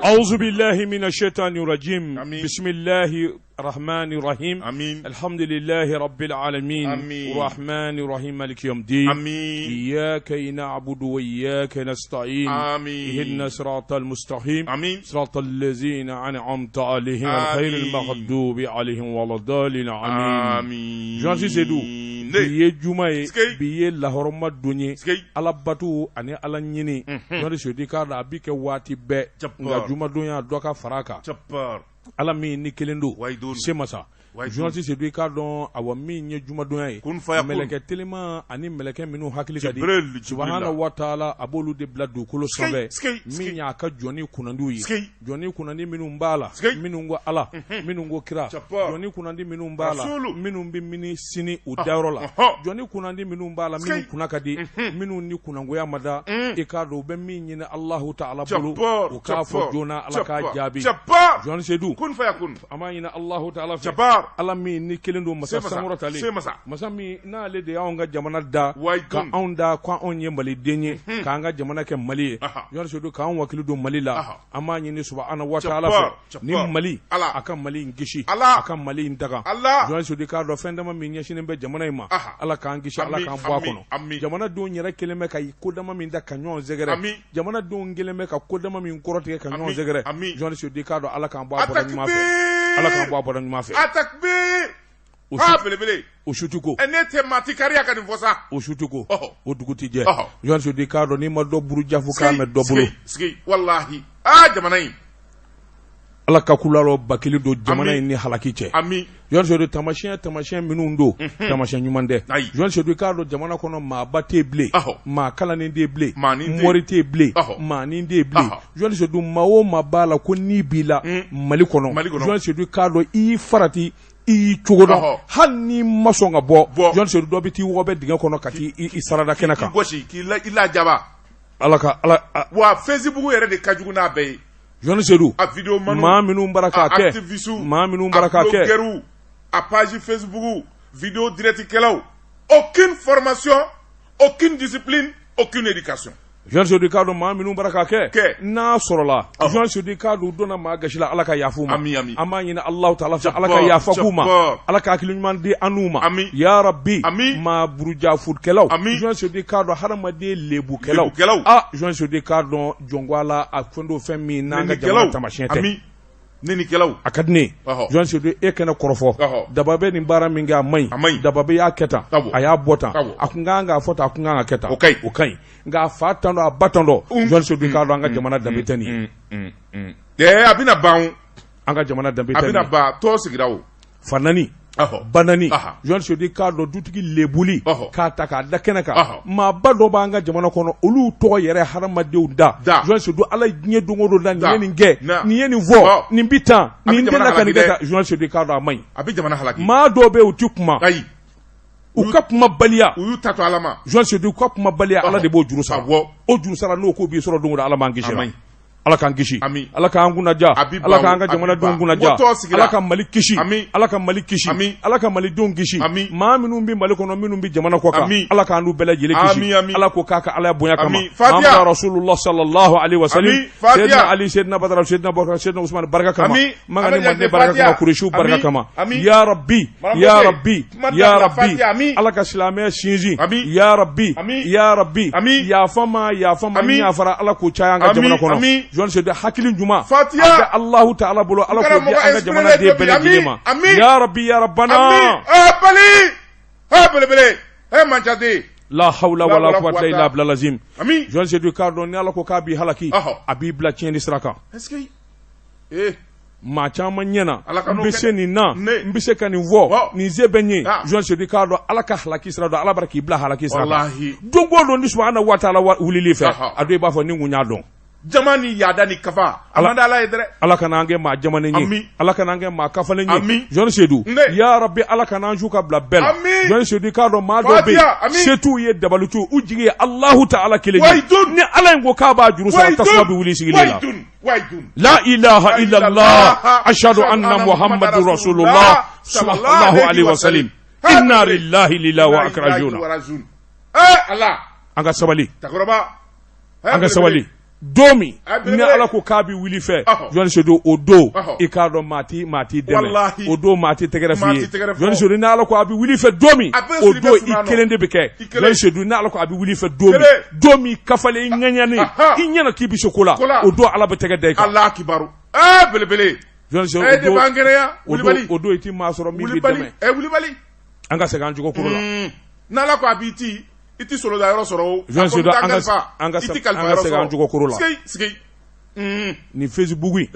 أعوذ بالله من الشيطان الرجيم. آمين. بسم الله الرحمن الرحيم. آمين. الحمد لله رب العالمين. آمين. الرحمن الرحيم، مالك يوم الدين. آمين. إياك نعبد وإياك نستعين. آمين. اهدنا الصراط المستقيم. آمين. صراط الذين أنعمت عليهم غير آمين. المغضوب عليهم ولا الضالين. آمين. آمين. Journaliste Seydou, Ne. bi ye juma ye. Sikei. Bi ye lahɔrɔma don ye. Sikei. Ala bato ani Ala ɲini. Journaliste Seydou, i k'a dɔn a bi kɛ waati bɛɛ. Jabbar. Nka jumadonya, dɔ ka fara a kan. Jabbar. Ala min ni kelen don. Wahidun. Se masa. Wahidun. Journaliste Seydou, i k'a dɔn, awa, min ye jumadonya ye, Kun fayakun. mɛlɛkɛ telima ani mɛlɛkɛ minnu hakili ka di, Jibril, Jibril. Subahana wa taala, a b'olu de bila dugukolo Sikei, sanfɛ, sikei, min sikei. y'a ka jɔnni kunnandiw ye. Sikei. Jɔnni kunnandi minnu b'a la, Sikei. minnu ko Ala, minnu ko kira, Jabbar. jɔnni kunnandi minnu b'a la, Rasulu. minnu bɛ mini sini u dayɔrɔ la, jɔnni kunnandi minnu b'a la, minnu Sikei. kunna ka di, minnu ni kunnangoya ma da, i k'a dɔn u bɛ min ɲini Alahu taala bolo, Jabbar. u k'a fɔ Jabbar. joona, Ala k'a Jabbar. jaabi. Jabbar. Jɔnni Seydou, Kun fayakun. an b'a ɲini Alahu taala fɛ. Jabbar. Ala min ni kelen don, masa Se masa. sankɔrɔtalen, Se masa. masa min n'ale de y'anw ka jamana da, Wahidun. ka anw da ko anw ye maliden ye, k'an ka jamana kɛ Mali ye. Jɔnni Seydou, k'an wakili don Mali la, an b'a ɲini Subahana wa taala Jabbar. fɛ ni Jabbar. Mali, Ala. a ka Mali in kisi, Ala. a ka Mali in daga. Ala. Jɔnni Seydou, k'a dɔn fɛn dama min ɲɛsinnen bɛ jamana in ma, Ala k'an kisi, Ala Amin, k'an bɔ a amin, kɔnɔ. Amin. Jamanadenw yɛrɛ kelen bɛ ka ko dama min da ka ɲɔgɔn sɛgɛrɛ, Amin. jamanadenw kelen bɛ ka ko dama min kɔrɔtigɛ ka ɲɔgɔn Amin, sɛgɛrɛ, amin. Jɔnni Seydou, k'a dɔn Ala k'an bɔ a bɔda ɲuman fɛ. Atakbir. Ala k'an bɔ a bɔda ɲuman fɛ. Atakbir. O Ah, su belebele. O suti ko. Ɛ, ne tɛ maa ti kariya ka nin fɔ sa. O suti ko. O dugu ti jɛ. Jɔnni Seydou, k'a dɔn n'i ma dɔ buru jafu k'a mɛn dɔ bolo. Sigi, sigi, wallahi. Ah, jamana in. Ala ka kulalɔ ba kelen don jamana Amin. in ni halaki cɛ. Amin. Jɔnni Seydou, tamasiyɛn minnu don, tamasiyɛn ɲuman tɛ. Ayi. Jɔnni Seydou, k'a dɔn jamana kɔnɔ maaba tɛ yen bilen, maa kalannen tɛ yen bilen, Maanin tɛ yen. mori tɛ yen bilen, maanin tɛ yen bilen. Jɔnni Seydou, maa o maa b'a la ko n'i b'i la Mali kɔnɔ, Mali kɔnɔ. Jɔnni Seydou, k'a dɔn i y'i farati, i y'i cogo dɔn, hali n'i ma sɔn ka bɔ, Bɔ. Jɔnni Seydou, dɔ bɛ t'i wɔgɔbɛ dingɛ kɔnɔ ka t'i i sarada kɛnɛ K'i kan. gosi, k'i la, i lajaba. Ala ka Ala Wa Facebook yɛrɛ de ka jugu n'a bɛɛ ye. Jɔnni Seydou, A vidéo manu. maa minnu bara k'a A kɛ, activiste. maa minnu bara A k'a kɛ, blogueur. A page Facebook. Vidéo direct kɛlaw. Aucune formation, aucune discipline, aucune éducation. Jɔnni Seydou, k'a dɔn maa minnu bara k'a kɛ, Kɛ. n'a sɔrɔla, Jɔnni Seydou, k'a dɔn u donna maa gasi la, Ala ka yafa u ma. Ami, ami. An b'a ɲini Alahu taala fɛ, Ala ka Jabbar, yafa k'u ma, Jabbar. Ala ka hakili ɲuman di an n'u ma. Ami. Ya Rabbi. Ami. Maa burujafurukɛlaw, Ami. Jɔnni Seydou, k'a dɔn hadamaden lebukɛlaw, Lebukɛlaw. ah, Jɔnni Seydou, k'a dɔn jɔnko Ala a fɛn dɔ, fɛn min n'an ka jamana Nenikɛlaw. taamasiyɛn tɛ. Ami. Nenikɛlaw. A ka di ne ye. Jɔnni Seydou, e kɛnɛ kɔrɔfɔ, daba bɛ nin baara min kɛ, a man A man ɲi, ɲi. daba bɛ y'a kɛ tan, a y'a bɔ tan, a kun kan k'a fɔ tan, a kun kan ka kɛ tan. O ka ɲi. O ka ɲi, nka a fa tan dɔn, a ba tan dɔn. Jɔnni Seydou, k'a dɔn an ka jamana danbe tɛ nin ye. Ɛɛ, a bɛna ban o. An ka jamana danbe A tɛ nin bɛna ye. ban, tɔ sigira o. Fa nani, ba nani, Jɔnni Seydou, k'a dɔn dutigi lebuli k'a ta k'a da kɛnɛ kan, maaba dɔ b'an ka jamana kɔnɔ, olu tɔgɔ yɛrɛ hadamadenw da. Da. Jɔnni Seydou, Ala ye diɲɛ don o don da, nin Da. ye nin kɛ, Na. nin ye nin fɔ, nin bi tan, A bɛ nin jamana tɛna ka nin halaki kɛ dɛ. tan. Jɔnni Seydou, k'a dɔn a man ɲi. A bɛ jamana halaki. Maa dɔw bɛ yen, u ti kuma. Ayi. U ka kuma baliya. U y'u ta to Ala ma. Jɔnni Seydou, u ka kuma baliya, Ala de b'o juru sara. O juru sara n'o ko b'i sɔrɔ don o don, Ala m'an kisi. A man ɲi. Ala k'an kisi. Ami. Ala k'an kunnaja. A bi ban Ala k'an ka o, a bi jamanadenw ban. kunnaja. N ko tɔ sigira. Ala ka Mali kisi. Ami. Ala ka Mali kisi. Ami. Ala ka Malidenw kisi. Ami. Maa minnu bɛ Mali kɔnɔ, minnu bɛ jamana kɔ kan, Ami. Ala k'an n'u bɛɛ lajɛlen kisi. Ami, ami. Ala ko k'a ka Ala bonya kama. Ami. Fatiha. Muhammadu Rasulullah sallallahu alaihi wasallam. Ami. Fatiha. Seydina Ali, Seydina Badara, Seydina Bakar, Seydina Usman barika kama. Ami. Maga ni Ala Mande jate barika Fatiha. kama, Kuresiw barika Ami. kama. Ami. Ya Rabbi, Madame ya Kote, Rabbi, kuma ya dabila, Rabbi. Fatiha. Ami. Ala ka silamɛya sinsin. Ami. Ya Rabbi, Ami. ya Rabbi. Ami. Yafa ma, yafa ma, Ami. yafara, Ala k'o caya an ka Ami, jamana kɔnɔ. ami. Jɔnni Seydou, hakili ɲuman Fatiha. a bɛ Alahu taala bolo, Ala k'o di Karamɔgɔ an ka jamana den inspiré bɛɛ lajɛlen ma. Ami, ami. Ya Rabbi, ya Rabbana. Ami. Ah, Bali. Ah, belebele. Eh, Manjade. La hawla La wala wala quwwata quwwata. illa billah lazim. Ami. Jɔnni Seydou, k'a dɔn ni Ala ko k'a b'i halaki, a b'i bila tiɲɛni sira kan. Est-ce que eh Maa caman ɲɛna, Ala ka n n'o bɛ kɛ se dɛ. nin na, Ne. n bɛ se ka nin fɔ, nin se bɛ n ye. Jɔnni Seydou, k'a dɔn Ala ka halaki sira dɔn, Ala bara k'i bila halaki sira kan. Wallahi. Don o don ni subahana wa taala wulili fɛ, a don i b'a fɔ ni kun y'a dɔn. Jama ni yaada ni kafa. A Ala man di Ala ye dɛ. Ala kana an kɛ maa jamanen ye. Ami. Ala kana an kɛ maa kafalen ye. Ami. Jɔnni Seydou, Ne. ya Rabbi, Ala kana an su ka bila bɛɛ la. Ami. Jɔnni Seydou, k'a dɔn maa dɔw bɛ yen, Fatiha, ami. se t'u ye, dabali t'u, u jigi ye Alahu taala kelen ye. Wahidun. Ni Ala in ko k'a b'a juru sara, tasuma bɛ wuli sigilen la. Wahidun. Wahidun. La ilaha illallah, ashhadu anna Muhammadu rasulullah sallallahu alaihi wasallam. Inna lillahi lillahi wa akrajuna. Rasul. Eh, Allah. An ka sabali. Takɔrɔba. Eh, An ka sabali. Don min ni Ala ko k'a bɛ wuli fɛ journaliste Seydou o don i k'a dɔn maa t'i maa t'i dɛmɛ o don maa tɛ tɛgɛrɛ f'i ye journaliste Seydou ni Ala ko a bɛ wuli fɛ don min o don i kelen de bɛ kɛ journaliste Seydou ni Ala ko a bɛ wuli fɛ don min don min kafalen i ŋaɲanen i ɲɛna k'i bɛ se ko la o don Ala bɛ tɛgɛ da i kan. Ala kibaru ɛɛ belebele journaliste o don i tɛ maa sɔrɔ min b'i dɛmɛ wulibali an ka segin an cogo kɔrɔ la n'Ala ko a b'i ci i tɛ soloda yɔrɔ sɔrɔ o journaliste Seydou an ka segin an cogo kɔrɔ la sigi nin Facebook in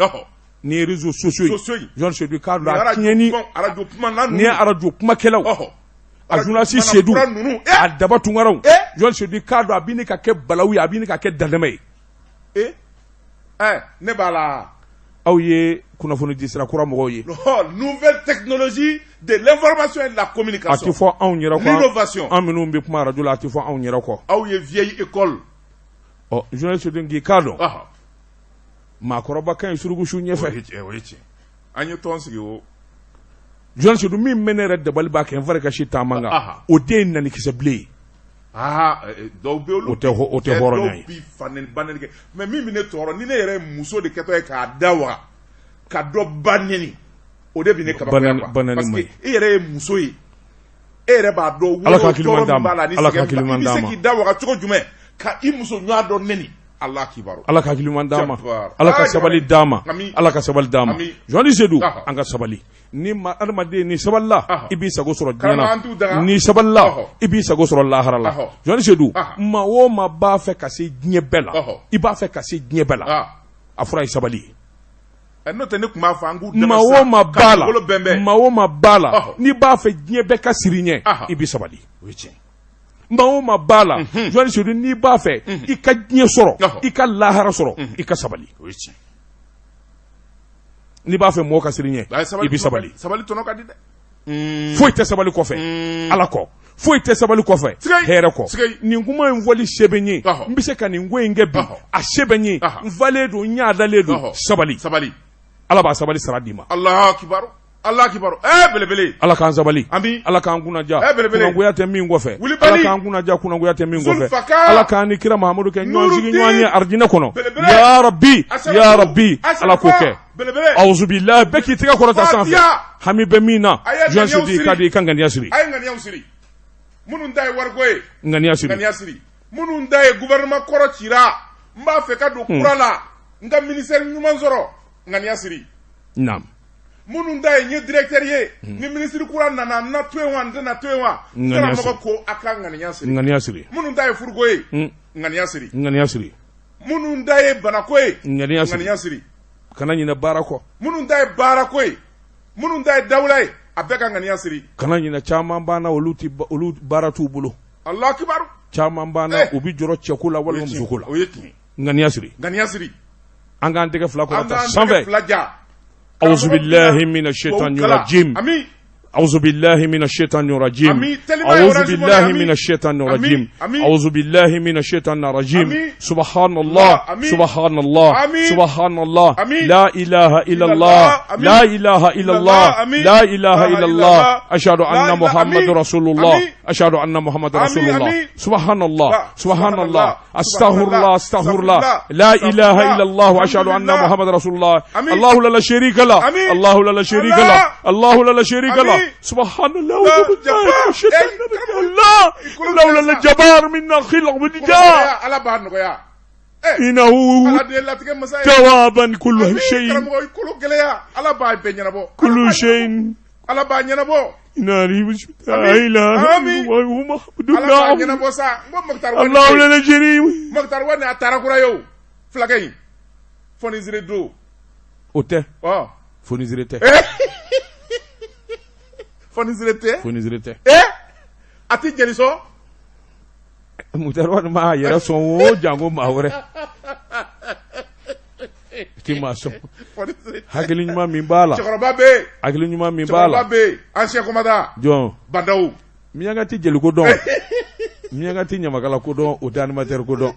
ni réseaux sociaux in journaliste Seydou k'a dɔn a tiɲɛni arajo kuma ni ye arajo kumakɛlaw a journaliste Seydou a daba tunkaraw journaliste Seydou k'a dɔn a bɛ ɲini ka kɛ balawu ye a bɛ ɲini ka kɛ dantɛmɛ ye ne b'a la aw ye kunnafoni di sira kura mɔgɔw ye nouvelle technologie de l'information et de la communication a tɛ fɔ anw yɛrɛ kɔ l'innovation an minnu bɛ kuma arajo la a tɛ fɔ anw yɛrɛ kɔ aw ye vieille école ɔ journaliste Seydou k'i k'a dɔn maakɔrɔba ka ɲi surukusu ɲɛfɛ o ye tiɲɛ an ye tɔn sigi o journaliste Seydou min bɛ ne yɛrɛ dabali ban kɛ n fari ka si taama kan o de ye nanikisɛ bilen ye aa dɔw bɛ olu o tɛ hɔrɔnya ye dɔw bi fa nɛni ba nɛni kɛ mais min bɛ ne tɔɔrɔ ni ne yɛrɛ ye muso de kɛtɔ ye k'a da waga ka dɔ ba nɛni o de bɛ ne kabakoya quoi parce que e yɛrɛ ye muso ye e yɛrɛ b'a dɔn Ala ka hakili ɲuman d'a ma Ala ka hakili ɲuman d'a ma i bɛ se k'i da waga cogo jumɛn ka i muso ɲɔgɔn dɔ nɛni Ala kibaru Ala ka hakili ɲuman d'a ma Ala ka sabali d'a ma Ala ka sabali d'a ma journaliste Seydou an ka sabali ni ma adamaden ni sabalila i b'i sago sɔrɔ diɲɛ na ni sabalila i b'i sago sɔrɔ lahara la journaliste Seydou maa o maa b'a fɛ ka se diɲɛ bɛɛ la i b'a fɛ ka se diɲɛ bɛɛ la a fura ye sabali ye n'o tɛ ne tun b'a fɔ an k'u maa o maa b'a la maa o maa b'a la n'i b'a fɛ diɲɛ bɛɛ ka siran i ɲɛ i bɛ sabali o ye tiɲɛ maa o maa b'a la journaliste Seydou n'i b'a fɛ i ka diɲɛ sɔrɔ i ka lahara sɔrɔ i ka sabali o ye tiɲɛ n'i b'a fɛ mɔgɔ ka siran i ɲɛ i bɛ sabali sabali tɔnɔ ka di dɛ foyi tɛ sabali kɔfɛ ala kɔ foyi tɛ sabali kɔfɛ hɛrɛ kɔ nin kuma in fɔli se bɛ n ye n bɛ se ka nin ko in kɛ bi a se bɛ n ye n falen don n ɲadalen don sabali sabali ala b'a sabali sara d'i ma Alahu akibaru Alahu akibaru ɛɛ belebele ala k'an sabali ami ala k'an kunnaja ɛɛ belebele kunangoya tɛ min kɔfɛ Wulibali ala k'an kunnaja kunangoya tɛ min kɔfɛ Zulfaka ala k'an ni kira Mahamadu kɛ ɲɔgɔn sigi ɲɔgɔn ye arijinɛ kɔnɔ Belebele ya rabi Asalafu ya rabi ala k'o kɛ belebele awuzubilahi bɛɛ k'i tɛgɛ kɔrɔta sanfɛ Fatiha hami bɛ min na A ye Jean ŋaniyaw Sidi siri. ka di i ka ŋaniya siri a ye ŋaniyaw siri minnu ta ye wariko ye ŋaniya siri ŋaniya siri minnu ta ye gouvernement kɔrɔ cira n b'a fɛ ka don kura la n ka ministère ɲuman sɔrɔ ŋaniya siri naam minnu ta ye n ye directeur ye ni ministre kura nana n na to yen wa n tɛna to yen wa Ŋaniya siri. karamɔgɔ ko a ka ŋaniya siri ŋaniya siri minnu ta ye furuko ye ŋaniya siri ŋaniya siri minnu ta ye banako ye ŋaniya siri ŋaniya siri kana ɲinɛ baara kɔ minnu ta ye baarako ye minnu ta ye dawula ye a bɛɛ ka ŋaniya siri kana ɲinɛ caman b'an na olu ti olu baara t'u bolo Alahu akibaru caman b'an na Eh. u bi jɔrɔ cɛko la walima musoko la o ye tiɲɛ ŋaniya siri ŋaniya siri an k'an tɛgɛ fila an kɔrɔta k'an tɛgɛ sanfɛ fila ja awuzubilahi mina shaitani rajim ami أعوذ بالله من الشيطان الرجيم أمين. تلما أعوذ يا بالله أمين. من الشيطان الرجيم أمين. أعوذ بالله من الشيطان الرجيم أمين. سبحان الله أمين. سبحان الله أمين. سبحان الله أمين. لا إله إلا الله أمين. لا إله إلا الله أمين. لا إله إلا الله أشهد لا أن إله- محمد أمين. رسول الله أمين. أشهد أن محمد رسول أمين. الله أمين. سبحان الله لا. سبحان سبحان الله الله. أستغفر الله أستغفر الله لا أستغفر إله الله. إلا الله وأشهد أن الحمد لله. محمد رسول الله أمين. الله لا شريك له أمين. الله لا شريك الله. له الله لا شريك له أمين. سبحان الله لا وبالله جبار. الشيطان إيه، كرم. الله كل لولا كذا. الجبار منا خلق بالجاه ala b'a nɔgɔya إنه ala de ye latigɛ masa ye توابا كل Ami, شيء karamɔgɔ i kolo gɛlɛya ala b'a bɛɛ ɲɛnabɔ كل شيء ala b'a ɲɛnabɔ إنا لا أمين. إله أمين. إلا محمد ala b'a الله ɲɛnabɔ sa n ko Moctar Wade الله لا شريك Moctar Wade a taara kura ye o fulakɛ in fɔnisire don o tɛ ɔ fonisire tɛ fɔnisire tɛ fonisire tɛ ee a ti jeli sɔn Moctar Wade ma yɛrɛ sɔn o janko maa wɛrɛ ti maa sɔn fɔnisire tɛ hakili ɲuman min b'a la cɛkɔrɔba bɛ yen hakili ɲuman min b'a la cɛkɔrɔba bɛ yen ancien commandant jɔn Bah N'Daw miyanka ti jeliko dɔn miyanka ti ɲamakala ko dɔn o tɛ animateur ko dɔn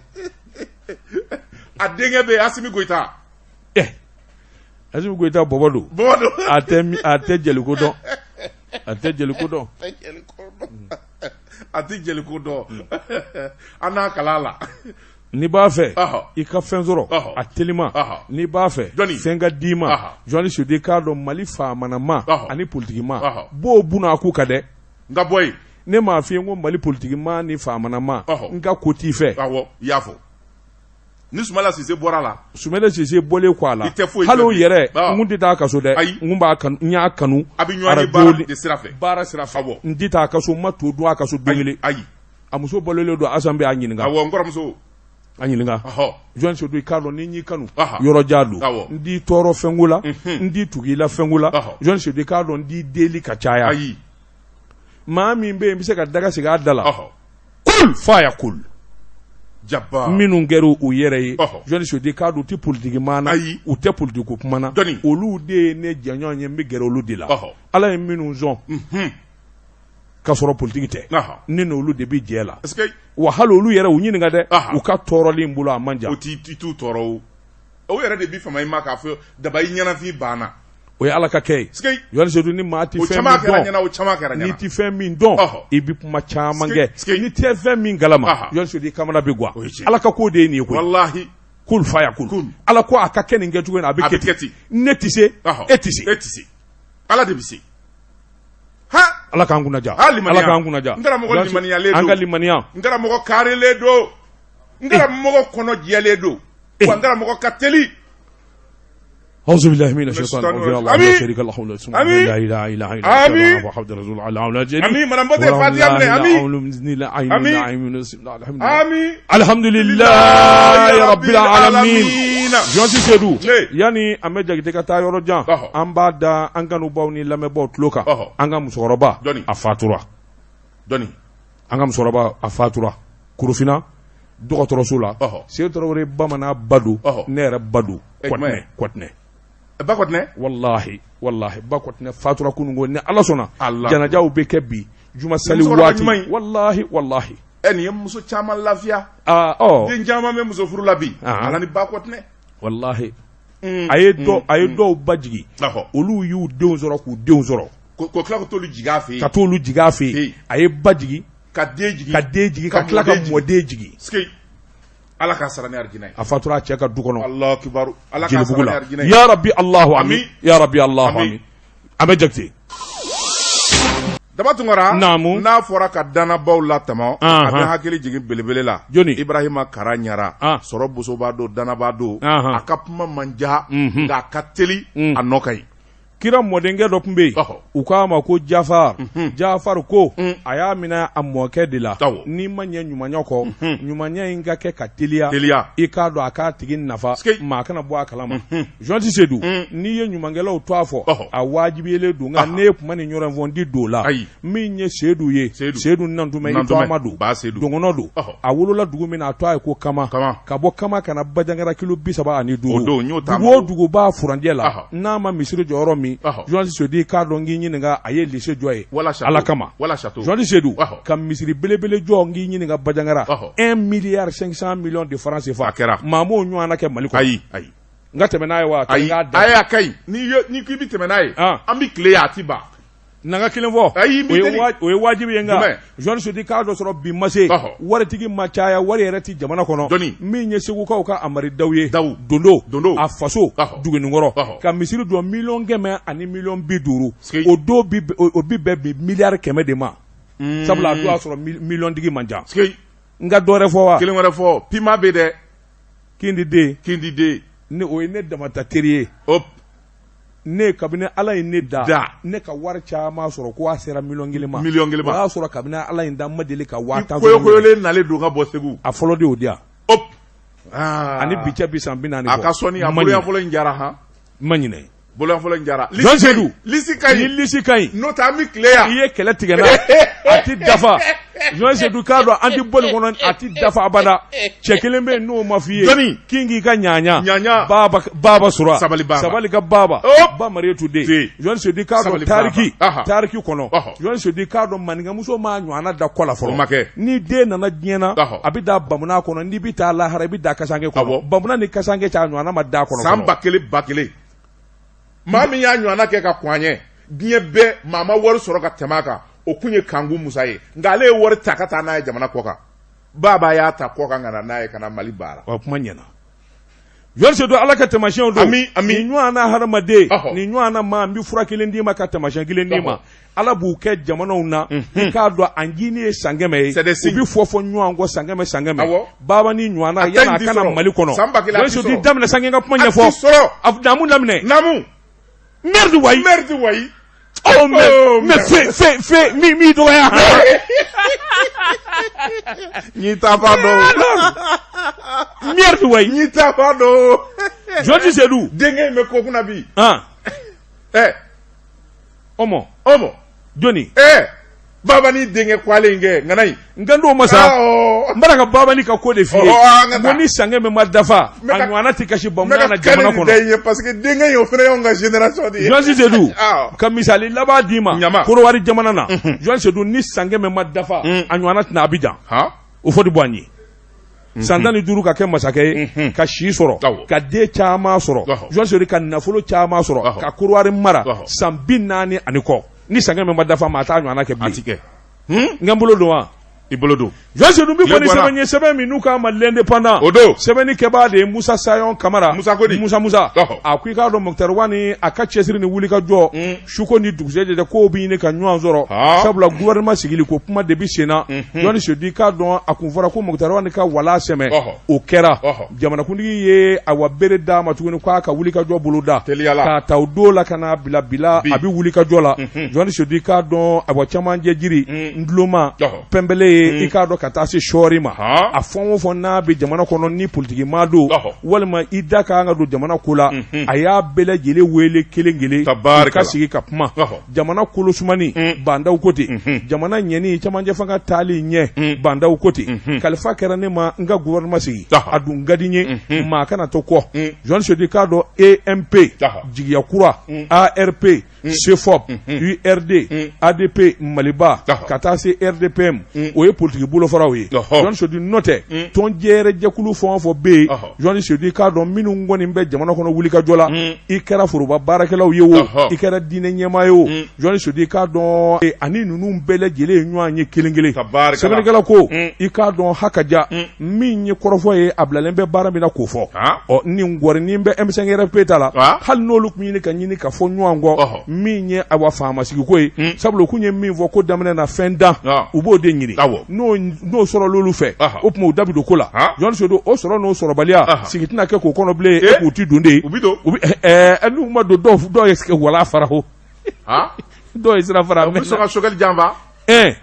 a denkɛ bɛ yen Assimi Goïta eh Assimi Goïta bɔbɔ don bɔbɔ don a tɛ a tɛ jeliko dɔn a tɛ jeliko dɔn a tɛ jeliko dɔn an n'a kala la N'i b'a fɛ i ka fɛn sɔrɔ a telima n'i b'a fɛ fɛn ka d'i ma Journaliste Seydou i k'a dɔn Mali faamanama ani politikima b'o buna k'u kan dɛ n ka bɔ yen ne m'a f'i ye ko Mali politikima ni faamanama n ka ko t'i fɛ i y'a fɔ ni Sumala Sise bɔra la Sumala Sise bɔlen kɔ a la hali o yɛrɛ n kun tɛ taa a ka so dɛ n kun b'a kanu n y'a kanu a bɛ ɲɔgɔn ye baara de sira fɛ baara sira fɛ n tɛ taa a ka so n ma to dun a ka so don kelen ayi a muso balolen don Asan bɛ a ɲininka awɔ n kɔrɔmuso a ɲininka Journaliste Seydou i k'a dɔn ni n y'i kanu yɔrɔ jan don n t'i tɔɔrɔ fɛnko la n t'i tugu i la fɛnko la Journaliste Seydou i k'a dɔn n t'i deli ka caya ayi maa min bɛ yen n bɛ se ka daga sigi a da la kul fa yakun jaba minnu kɛra u yɛrɛ ye Journaliste Seydou i k'a dɔn u tɛ politiki maa na ayi u tɛ politiki ko kuma na olu de ye ne jɛɲɔgɔn ye n bɛ gɛrɛ olu de la Ala ye minnu sɔn ka sɔrɔ politiki tɛ ne n'olu de bɛ jɛ la wa hali olu yɛrɛ u ɲininka dɛ u ka tɔɔrɔli n bolo a man jan u t'u tɔɔrɔ o o yɛrɛ de bi fama i ma k'a fɔ daba i ɲɛnafin banna o ye Ala ka kɛ ye Journaliste Seydou ni maa tɛ fɛn min dɔn n'i tɛ fɛn min dɔn i bɛ kuma caman kɛ n'i tɛ fɛn min kalama Journaliste Seydou i kamana bɛ gan Ala ka ko de ye nin ye koyi walahi kul fa yakun Ala ko a ka kɛ nin kɛcogo in na a bɛ kɛ ten ne tɛ se e tɛ se e tɛ se Ala de bɛ se ha ala k'an kunna ja ala k'an kunna ja n karamɔgɔ limaniyalen don an ka limaniya n karamɔgɔ kaarilen don n karamɔgɔ kɔnɔ jɛlen don wa n karamɔgɔ ka teli أعوذ بالله من الشيطان الرجيم الله لا شريك له آمين لا إله إلا الله آمين محمد رسول الله آمين madame Bote Fatiha minɛ آمين آمين آمين الحمد لله رب العالمين Journaliste Seydou yani an bɛ Jakite ka taa yɔrɔ jan an b'a da an kanubaw ni lamɛnbaw tulo kan an ka musokɔrɔba a fatura an ka musokɔrɔba a fatura Korofina dɔgɔtɔrɔso la Seydou Tarawele bamanan ba don ne yɛrɛ ba don Kɔtinɛ Kɔtinɛ ba Kɔtinɛ walahi walahi ba Kɔtinɛ fatura kunun ko ni Ala sɔnna janajaw bɛ kɛ bi juma sali waati walahi walahi ɛ nin ye muso caman lafiya aa den caman bɛ muso furu la bi ala ni ba Kɔtinɛ walahi a ye dɔ a ye dɔw ba jigin olu y'u denw sɔrɔ k'u denw sɔrɔ ko tila ka t'olu jigin a fɛ yen ka t'olu jigin a fɛ yen a ye ba jigin ka den jigin ka den jigin ka tila ka mɔden jigin ala k'a sara ni arijinɛ ye a fatura a cɛ ka du kɔnɔ Alahu kibaru ala k'a sara ni arijinɛ ye ya rabbi Alahu amin ya rabbi Alahu amin an bɛ Jakite Daba Tunkara naamu n'a fɔra ka dannabaw latama a bɛ hakili jigin belebele la jɔni Ibrahima Kara Ɲara sɔrɔ bosoba don dannaba don a ka kuma man ja nka a ka teli a nɔ ka ɲi Kira mɔdenkɛ dɔ tun bɛ yen u k'a ma ko Jafar Jafar ko a y'a minɛ a mɔkɛ de la n'i ma ɲɛ ɲumanya kɔ ɲumanya in ka kɛ ka teliya teliya i k'a dɔn a k'a tigi nafa maa kana bɔ a kalama Journaliste Seydou n'i ye ɲumankɛlaw tɔgɔ fɔ a wajibiyalen don nka ne ye kuma ni yɔrɔ in fɔ n tɛ don o la min ye Seydou ye Seydou Nantumɛ i tɔgɔma don dɔgɔnɔ don a wolola dugu min na a tɔgɔ ye ko Kama ka bɔ Kama ka na Bajangara kilo 35 dugu o dugu b'a furancɛ la n'a ma misiri jɔ yɔrɔ min Journaliste Seydou i k'a dɔn k'i ɲininka a ye lycée jɔ yen Ala kama Journaliste Seydou ka misiri belebele jɔ n k'i ɲininka Bajangara 1 milliard 500 millions de francs CFA maa m'o ɲɔgɔnna kɛ Mali kɔnɔ ayi ayi n ka tɛmɛ n'a ye wa ayi a ka ɲi n'i k'i bɛ tɛmɛ n'a ye an bɛ tile yan a ti ban Na ka kelen fɔ ayi o ye wajibi ye nka Journaliste Seydou k'a dɔ sɔrɔ bi ma se waritigi ma caya wari yɛrɛ tɛ jamana kɔnɔ min ye segukaw ka Amari Dawu ye dondo dondo a faso Duguninkɔrɔ ka misiri jɔ miliyɔn 100 ani miliyɔn 50 o don o bi bɛn bi miliyari 100 de ma sabula a don y'a sɔrɔ miliyɔntigi man ca n ka dɔ wɛrɛ fɔ wa kelen wɛrɛ fɔ pima bɛ dɛ kindi den kindi den ne o ye ne damata teri ye ne kabini ala ye ne da ne ka wari caman sɔrɔ ko a sera miliyɔn kelen ma miliyɔn kelen ma o y'a sɔrɔ kabini ala ye n da n ma deli ka 50,000 koyokoyolen nalen don ka bɔ Segu a fɔlɔ de y'o di yan ani bi cɛ bi san 40 a ka sɔnni a boloya fɔlɔ in jara han n ma ɲinɛ boloya fɔlɔ in jara Jean Seydou lisi ka ɲi ni lisi ka ɲi n'o tɛ an bɛ tile yan i ye kɛlɛ tigɛ n'a a ti dafa Jean Seydou k'a dɔn an ti bɔ nin kɔnɔ a ti dafa abada cɛ kelen bɛ yen n'o ma f'i ye jɔnni kin k'i ka ɲaɲa ɲaɲa baba baba sura sabali baba sabali ka baba ba Mariyetu den Jean Seydou k'a dɔn tariki tariki kɔnɔ Jean Seydou k'a dɔn maninkamuso m'a ɲɔgɔnna da kɔ la fɔlɔ o ma kɛ ni den nana diɲɛ na a bɛ da bamuna kɔnɔ n'i bɛ taa lahara i bɛ da kasanke kɔnɔ bamuna ni kasanke cɛ a ɲɔgɔnna ma da kɔnɔ san 1000 1000 maa min y'a ɲɔgɔnna kɛ ka kɔn a ɲɛ diɲɛ bɛɛ maa ma wari sɔrɔ ka tɛmɛ a kan o kun ye Kanku Musa ye nka ale ye wari ta ka taa n'a ye jamana kɔ kan. Baba y'a ta kɔ kan ka na n'a ye ka na Mali baara. Wa kuma ɲɛna. Joël Seydou, Ala ka taamasiyɛnw don. Ami, ami. Nin ɲɔgɔn na hadamaden. Nin ɲɔgɔn na maa, n bɛ fura kelen d'i ma ka taamasiyɛn kelen d'i ma. Ala b'u kɛ jamanaw na. I k'a dɔn a ncinin ye san 100 ye. C'est des signes. U bɛ fɔ fɔ ɲɔgɔn kɔ san 100 san 100. Awɔ. Baba ni ɲɔgɔn na A ta yanni in a ti ka na sɔrɔ. Mali kɔnɔ. San 1000 a Joël ti Seydou sɔrɔ. daminɛ sa, n ka kuma A ti ɲɛfɔ. sɔrɔ. A naamu daminɛ. Naamu. Merde wayi. Merde wayi. Oh mais Oh, mais merde. fe fe fe mi mi dɔgɔya. N'i ta fa dɔn. Merde wayi. N'i ta fa dɔn. Joël Seydou. Denkɛ in bɛ ko kunna bi. Han. Ɛ. Ɔmɔ. Ɔmɔ. Jɔni. Ɛ. Baba ni denkɛ kwalen in kɛ ŋana in. N kan t'o ma sa. Awɔ. N b'a ka Babani ka ko de f'i ye. Ɔhɔ, an ka N ko taa. ni san 100 ma dafa, N bɛ a ka- ɲɔgɔnna tɛ kasi N bɛ bamunan na ka jamana kari nin da kɔnɔ. in ye parce que denkɛ in o fana y'anw ka génération de ye. Joël Seydou, Awɔ. ka misali laban d'i ma. Ɲama. Korowari jamana na. Joël Seydou, ni san 100 ma dafa, a ɲɔgɔnna tɛna Abidjan. Han. O fɔ de bɔ an ye. San 15 ka kɛ masakɛ ye, ka si sɔrɔ, ka den caman sɔrɔ, Joël Seydou, ka nafolo caman sɔrɔ, ka Korowari mara san 40 ani kɔ. Ni san 100 ma dafa, maa t'a ɲɔgɔnna kɛ A bilen. ti kɛ. N ka n bolo don wa? I bolo don. Joël Seydou, n bɛ Tile bɔ ni bɔra. sɛbɛn ye, sɛbɛn min n'u k'a ma L'Indépendant. O don. Sɛbɛnni kɛbaa de ye Musa Sayon Kamara. Musa ko di? Musa Musa. A ko i k'a dɔn Moctar Ouane a ka cɛsiri ni wulikajɔ, suko ni dugusɛjɛ cɛ, kow bɛ ɲini ka ɲɔgɔn sɔrɔ. Sabula gouvernement sigili ko kuma de bɛ sen na. Joël Seydou, i k'a dɔn a kun fɔra ko Moctar Ouane ka wala sɛmɛ. O kɛra. Jamanakuntigi ye awa bere d'a ma tuguni k'a ka wulikajɔ bolo da. Teliyala. K'a ta o don la ka n'a bila bila Bi. a bɛ wulikajɔ la. Joël Seydou, i k'a dɔn awa camancɛ jiri, nduloma, pɛnpɛlɛ ye, i k'a dɔn ka taa se sɔɔri ma. A fɛn o fɛn n'a bɛ jamana kɔnɔ ni politiki maa don, walima i da ka kan ka don jamana ko la, a y'a bɛɛ lajɛlen wele kelen kelen. Tabarikala. U ka sigi ka kuma. Jamana kolosumani, Bah N'Daw ko ten. Jamana ɲɛni, camancɛ fanga taali ɲɛ, Bah N'Daw ko ten. Kalifa kɛra ne ma n ka gouvernement sigi. A dun ka di n ye maa kana to kɔ. Joël Seydou, i k'a dɔn EMP, Jigiya Kura, ARP, CFOP, URD, ADP Maliba, ka taa se RDPM, o ye politiki bolofaraw ye. Joël Seydou, n'o tɛ tɔn jɛrɛ jɛkulu fɛn o fɛn bɛ yen, Joël Seydou, i k'a dɔn minnu kɔni bɛ jamana kɔnɔ wulikajɔ la, i kɛra foroba baarakɛlaw ye o, i kɛra diinɛ ɲɛmaa ye o, Joël Seydou, i k'a dɔn ani ninnu bɛɛ lajɛlen ye ɲɔgɔn ye kelen kelen. Tabarikala. Sɛbɛnnikɛla ko i k'a dɔn hakaja min ye kɔrɔfɔ ye, a bilalen bɛ baara min na k'o fɔ. Ɔ nin gɔrinin bɛ M5RFP ta la, hali n'olu tun ɲini ka ɲini ka fɔ ɲɔgɔn kɔ, min ye awa faamasigi ye, sabula u kun ye min fɔ ko daminɛ na fɛn dan, u b'o de ɲini. N'o n'o sɔrɔl'olu fɛ, o tuma u da bɛ don ko la. Joël Seydou, o sɔrɔ n'o sɔrɔbaliya, sigi tɛna kɛ k'o kɔnɔ bilen, e k'u ti don de. U bɛ don. U bɛ ɛɛ n'u ma don, dɔw dɔw ye wala fara o, dɔw ye sira fara. U bɛ sɔn ka Choguel janfa. Ɛɛ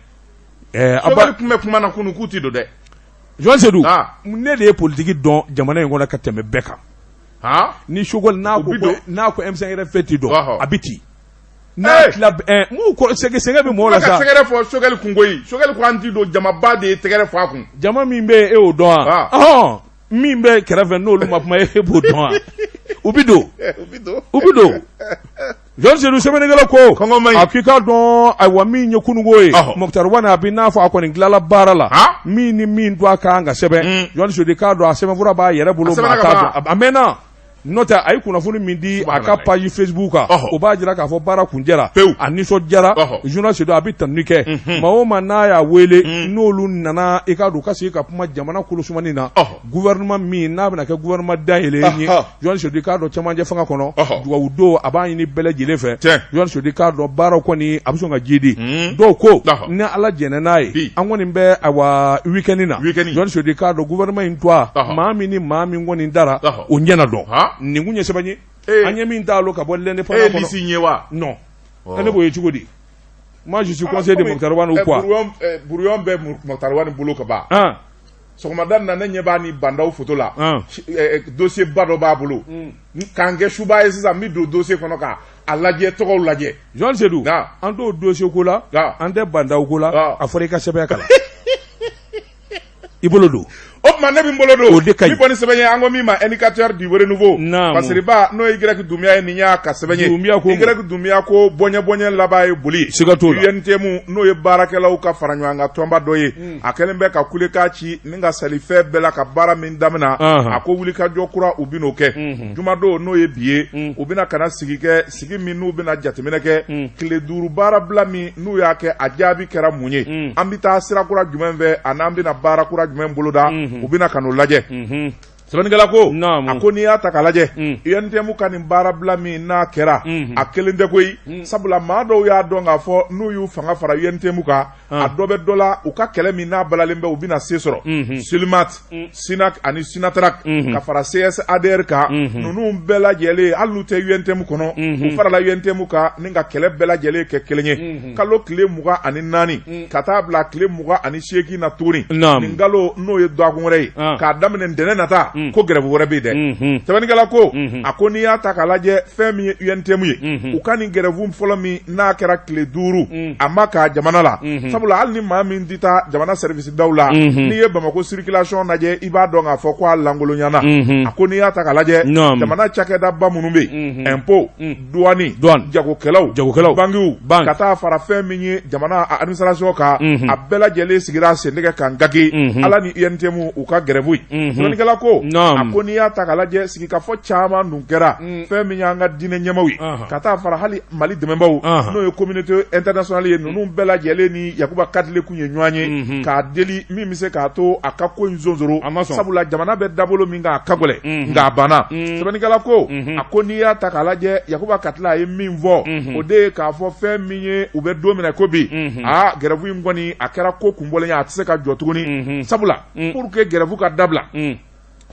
ɛɛ Choguel tun bɛ kuma na kunun k'u ti don dɛ. Joël Seydou, ne de ye politiki dɔn jamana in kɔnɔ ka tɛmɛ bɛɛ kan. Ni Choguel n'a ko n'a ko M5RFP ti don, a bɛ ci. N'a tila mun kɔrɔ sɛgɛ sɛgɛ bɛ mɔgɔ la sa. Ka tɛgɛrɛ fɔ Choguel kun koyi. Choguel ko an ti don, jamaba de ye tɛgɛrɛ fɔ a kun. Jama min bɛ yen, e y'o dɔn wa? Ɔhɔn, min bɛ kɛrɛfɛ n'olu ma kuma, e b'o dɔn wa? U bɛ don, u bɛ don. Joël Seydou, sɛbɛnnikɛla ko a k'i k'a dɔn ayiwa min ye kununko ye, Moctar Ouane a bɛ n'a fɔ a kɔni tilala baara la, min ni min to a kan ka sɛbɛn, Joël Seydou, i k'a dɔn a sɛbɛnfura b'a yɛrɛ bolo, maa t'a dɔn a mɛnna. N'o tɛ a ye kunnafoni min di a ka page Facebook kan, o b'a jira k'a fɔ baara kuncɛra, a nisɔndiyara. Journal Seydou a bɛ tanuni kɛ maa o maa n'a y'a wele, n'olu nana, i k'a dɔn u ka sigi ka kuma jamana kolosumani na, gouvernement min n'a bɛna kɛ gouvernement dayɛlɛlen ye. Joël Seydou, i k'a dɔn camancɛ fanga kɔnɔ, dugawu don a b'a ɲini bɛɛ lajɛlen fɛ. Joël Seydou, i k'a dɔn baaraw kɔni a bɛ sɔn ka jidi. Dɔw ko ni Ala jɛnna n'a ye, an kɔni bɛ awa week-end na. Joël Seydou, i k'a dɔn gouvernement in to maa min ni maa min kɔni dara o ɲɛna dɔn. Nin kun ye sɛbɛn ye an ye min t'a ka bɔ L'Indépendant kɔnɔ. E liste ye wa? Non, ne b'o ye cogo di? Moi, je suis conseiller de Moctar Ouane ou quoi? Brouillon bɛ Moctar Ouane bolo ka ban. Sɔgɔmada na, ne ɲɛ b'a ni Bah N'Daw photo la, dossier ba dɔ b'a bolo. K'an kɛ suba ye sisan, n bɛ don dossier kɔnɔ ka a lajɛ, tɔgɔw lajɛ. Joël Seydou, an t'o dossier ko la, an tɛ Bah N'Daw ko la. A fɔra i ka sɛbɛn kalan, i bolo don. O tuma ne bɛ n bolo don O de ka ɲi. N bɛ bɔ ni sɛbɛn ye, an ko min ma Indicateur du renouveau. Naamu. Fasiriba, n'o ye Y Dunbiya ye, nin y'a ka sɛbɛn ye. Dunbiya ko mun? Y Dunbiya ko bɔɲɛ bɔɲɛ laban ye boli. Siga t'o la. UNTM, n'o ye baarakɛlaw ka fara ɲɔgɔn kan tɔnba dɔ ye, a kɛlen bɛ ka kulekan ci ni ka salifɛn bɛɛ la ka baara min daminɛ. A ko wulikajɔ kura, u bɛn'o kɛ jumadon, n'o ye bi ye. U bɛna ka na sigi kɛ, sigi min n'u bɛna jateminɛ kɛ tile 5 baarabila min n'u y'a kɛ, a jaabi kɛra mun ye, an bɛ taa sira kura jumɛn fɛ, ani an bɛna baara kura jumɛn boloda. U bɛna ka n'o lajɛ. Sɛbɛnnikɛla ko, a ko n'i y'a ta k'a lajɛ, UNTM ka nin baarabila min n'a kɛra, a kelen tɛ koyi, sabula maa dɔw y'a dɔn k'a fɔ n'u y'u fanga fara UNTM kan, a dɔ bɛ dɔ la, u ka kɛlɛ min n'a balalen bɛ, u bɛna se sɔrɔ. Sylmat, Synac ani Synatrac, ka fara CSADR kan, ninnu bɛɛ lajɛlen, hali n'u tɛ UNTM kɔnɔ, u farala UNTM kan ni ka kɛlɛ bɛɛ lajɛlen kɛ kelen ye. Kalo tile 24 ka taa bila tile 28 na tuguni, nin kalo, n'o ye dɔgɔkun wɛrɛ ye, k'a daminɛ ntɛnɛn nata, ko grève wɛrɛ bɛ yen dɛ. Sɛbɛnnikɛla ko, a ko n'i y'a ta k'a lajɛ, fɛn min ye UNTM ye, u ka nin grève fɔlɔ min n'a kɛra tile 5, a ma ka jamana la, sabula hali ni maa min tɛ taa jamana service daw la, n'i ye Bamakɔ circulation lajɛ, i b'a dɔn k'a fɔ ko a lankolonyana. A ko n'i y'a ta k'a lajɛ, jamana cakɛdaba minnu bɛ yen, impôt, douane, jagokɛlaw, jagokɛlaw, bankiw, ka taa fara fɛn min ye jamana administration kan, a bɛɛ lajɛlen sigira sentɛgɛ kan gage ala ni UNTM u ka grève ye. Sɛbɛnnikɛla ko, a ko n'i y'a ta k'a lajɛ, sigikafɔ caman dun kɛra, fɛn min y'an ka diinɛ ɲɛmaaw ye, ka taa fara hali Mali dɛmɛbaaw, n'o ye communauté internationale ye, ninnu bɛɛ lajɛlen ni Yakuba Katile kun ye ɲɔgɔn ye k'a deli min bɛ se k'a to a ka ko in sonsoro, sabula jamana bɛ dabolo min kan, a ka gɛlɛn, nka a banna. Sɛbɛnnikɛla ko, a ko n'i y'a ta k'a lajɛ, Yakuba Katile a ye min fɔ, o de ye k'a fɔ fɛn min ye, u bɛ don min na ko bi, aa, grève in kɔni a kɛra ko kunbɔlen ye, a tɛ se ka jɔ tuguni, sabula pour que grève ka dabila,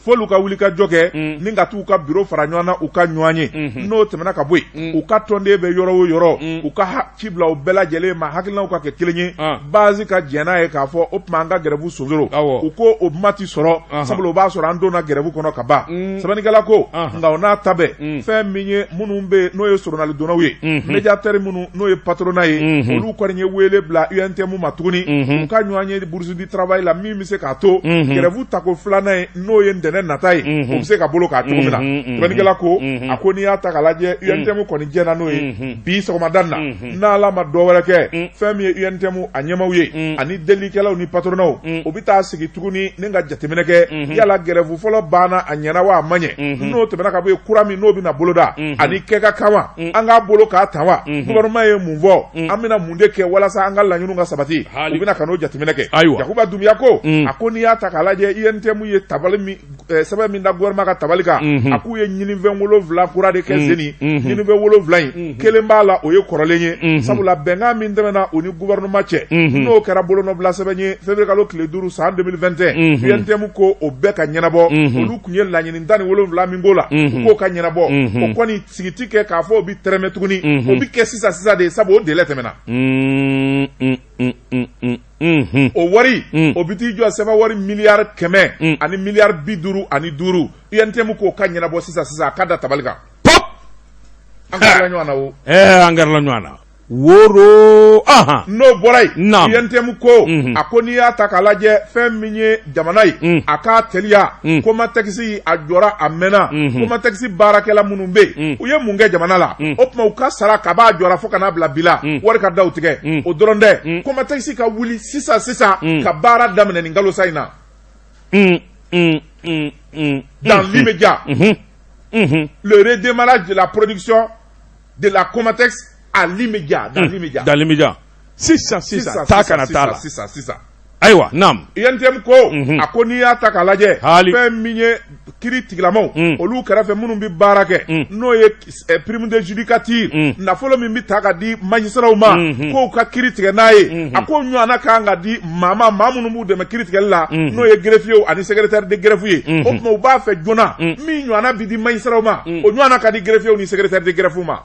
f'olu ka wuli ka jɔ kɛ ni ka t'u ka bureau fara ɲɔgɔn na, u ka ɲɔgɔn ye. N'o tɛmɛna ka bɔ yen, u ka tɔnden bɛ yɔrɔ o yɔrɔ, u ka ci bila u bɛɛ lajɛlen ma, hakilinaw ka kɛ kelen ye, base ka jɛn n'a ye k'a fɔ o tuma an ka grève sonsoro. U ko o kuma ti sɔrɔ, sabula o b'a sɔrɔ an donna grève kɔnɔ ka ban. Sɛbɛnnikɛla ko, nka o n'a ta bɛɛ, fɛn min ye minnu bɛ yen n'o ye soronalidonnaw ye, médiateur minnu n'o ye patronat ye, olu kɔni ye wele bila UNTM ma tuguni, u ka ɲɔgɔn ye bourse du travail la, min bɛ se k'a to grève tako filanan ye, n'o ye ntɛnɛn nata ye, o bɛ se ka bolo k'a cogo min na. Sɛbɛnnikɛla ko, a ko n'i y'a ta k'a lajɛ, UNTM kɔni jɛnna n'o ye bi sɔgɔmada in na. N'Ala ma dɔ wɛrɛ kɛ, fɛn min ye UNTM a ɲɛmaaw ye ani delikɛlaw ni patronatw, u bɛ taa sigi tuguni ni ka jateminɛ kɛ yala grève fɔlɔ banna, a ɲɛna wa a ma ɲɛ. N'o tɛmɛna ka bɔ yen, kura min n'o bɛna boloda, ani kɛ ka kan wa, an k'a bolo k'a ta wa, gouvernement ye mun fɔ, an bɛna mun de kɛ walasa an ka laɲiniw ka sabati, u bɛna ka n'o jateminɛ kɛ. Ayiwa. Yakuba Dunbiya ko, a ko n'i y'a ta k'a lajɛ, UNTM ye tabali min sɛbɛn min da gouvernement ka tabali kan, a k'u ye ɲinifɛn 7 kura de kɛ sen. Ɲinifɛn 7 in, kelen b'a la, o ye kɔrɔlen ye, sabula bɛnkan min tɛmɛna u ni gouvernement cɛ, n'o kɛra bolonɔbila sɛbɛn ye février kalo tile 5 san 2021, UNTM ko o bɛɛ ka ɲɛnabɔ. Olu tun ye laɲini 17 min k'o la, u k'o ka ɲɛnabɔ. O kɔni sigi ti kɛ k'a fɔ o bɛ tɛrɛmɛ tuguni, o bɛ kɛ sisan sisan de, sabu o délai tɛmɛna. O wari, o bɛ t'i jɔ sɛbɛn wari miliyari 100 ani miliyari 55. UNTM k'o ka ɲɛnabɔ sisan sisan, a ka da tabali kan. Pop. An kɛra ɲɔgɔn na o. Ɛɛ, an kɛra ɲɔgɔn na woro, ahan. N'o bɔra yen, UNTM ko, a ko n'i y'a ta k'a lajɛ, fɛn min ye jamana ye, a k'a teliya. Comatex a jɔra, a mɛnna. Comatex baarakɛla minnu bɛ yen, u ye mun kɛ jamana la? O tuma u ka sara kab'a jɔra fo ka n'a bila bi la, wari ka da u tigɛ. O dɔrɔn tɛ, Comatex ka wuli sisan sisan ka baara daminɛ nin kalo sa in na, dans l'immédiat, le redémarrage de la production de la Comatex à l'immédiat, dans l'immédiat. Dans l'immédiat, sisan sisan, taa kana taa la. Sisan sisan. Ayiwa, naam. UNTM ko, a ko n'i y'a ta k'a lajɛ, fɛn min ye kiri tigilamaw, olu kɛrɛfɛ minnu bɛ baara kɛ, n'o ye prime de judicature, nafolo min bɛ ta ka di magistrats ma k'o ka kiri tigɛ n'a ye, a ko ɲɔgɔnna kan ka di maa ma, maa minnu b'u dɛmɛ kiri tigɛli la, n'o ye greffier ani secrétaire de greffe ye. O tuma u b'a fɛ joona, min ɲɔgɔnna bɛ di magistrats ma, o ɲɔgɔnna ka di greffier ni secrétaire de greffe ma.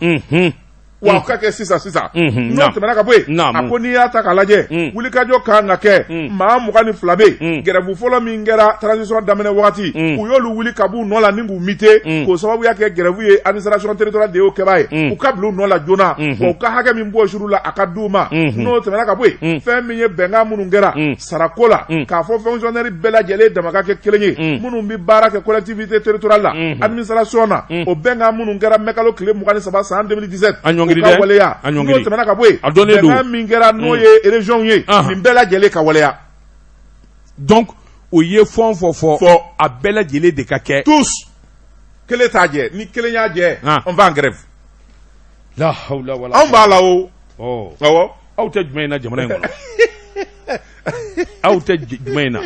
Wa ka kɛ sisan sisan n'o tɛmɛna ka bɔ yen, a ko n'i y'a ta k'a lajɛ, wulikajɔ ka kan ka kɛ. Maa 22 bɛ yen, grève fɔlɔ min kɛra transition daminɛ waati, u y'olu wuli ka b'u nɔ la ni k'u muter, k'o sababuya kɛ grève ye. Administration territoriale de y'o kɛbaa ye. U ka bila u nɔ la joona, wa u ka hakɛ min bɔsir'u la, a ka d'u ma. N'o tɛmɛna ka bɔ yen, fɛn min ye bɛnkan minnu kɛra sarako la, k'a fɔ fonctionnaire bɛɛ lajɛlen dama ka kɛ kelen ye, minnu bɛ baara kɛ collectivité territoriale la, administration na, o bɛnkan minnu kɛra mai kalo tile 23 san 2017, A ɲɔngiri o ka dɛ. waleya. A ɲɔngiri. N'o tɛmɛna ka bɔ yen, A dɔnnen don. bɛnkan min kɛra, n'o ye région ye, nin bɛɛ lajɛlen ka waleya. Donc o ye fɛn o fɛn fɔ, Fɔ. a bɛɛ lajɛlen de ka kɛ. Tous, kelen t'a jɛ. Ni kelen y'a jɛ, on va en grève. La hawla wala. Anw b'a la o. Ɔ. Awɔ. Aw tɛ jumɛn in na jamana in kɔnɔ? Aw tɛ jumɛn in na?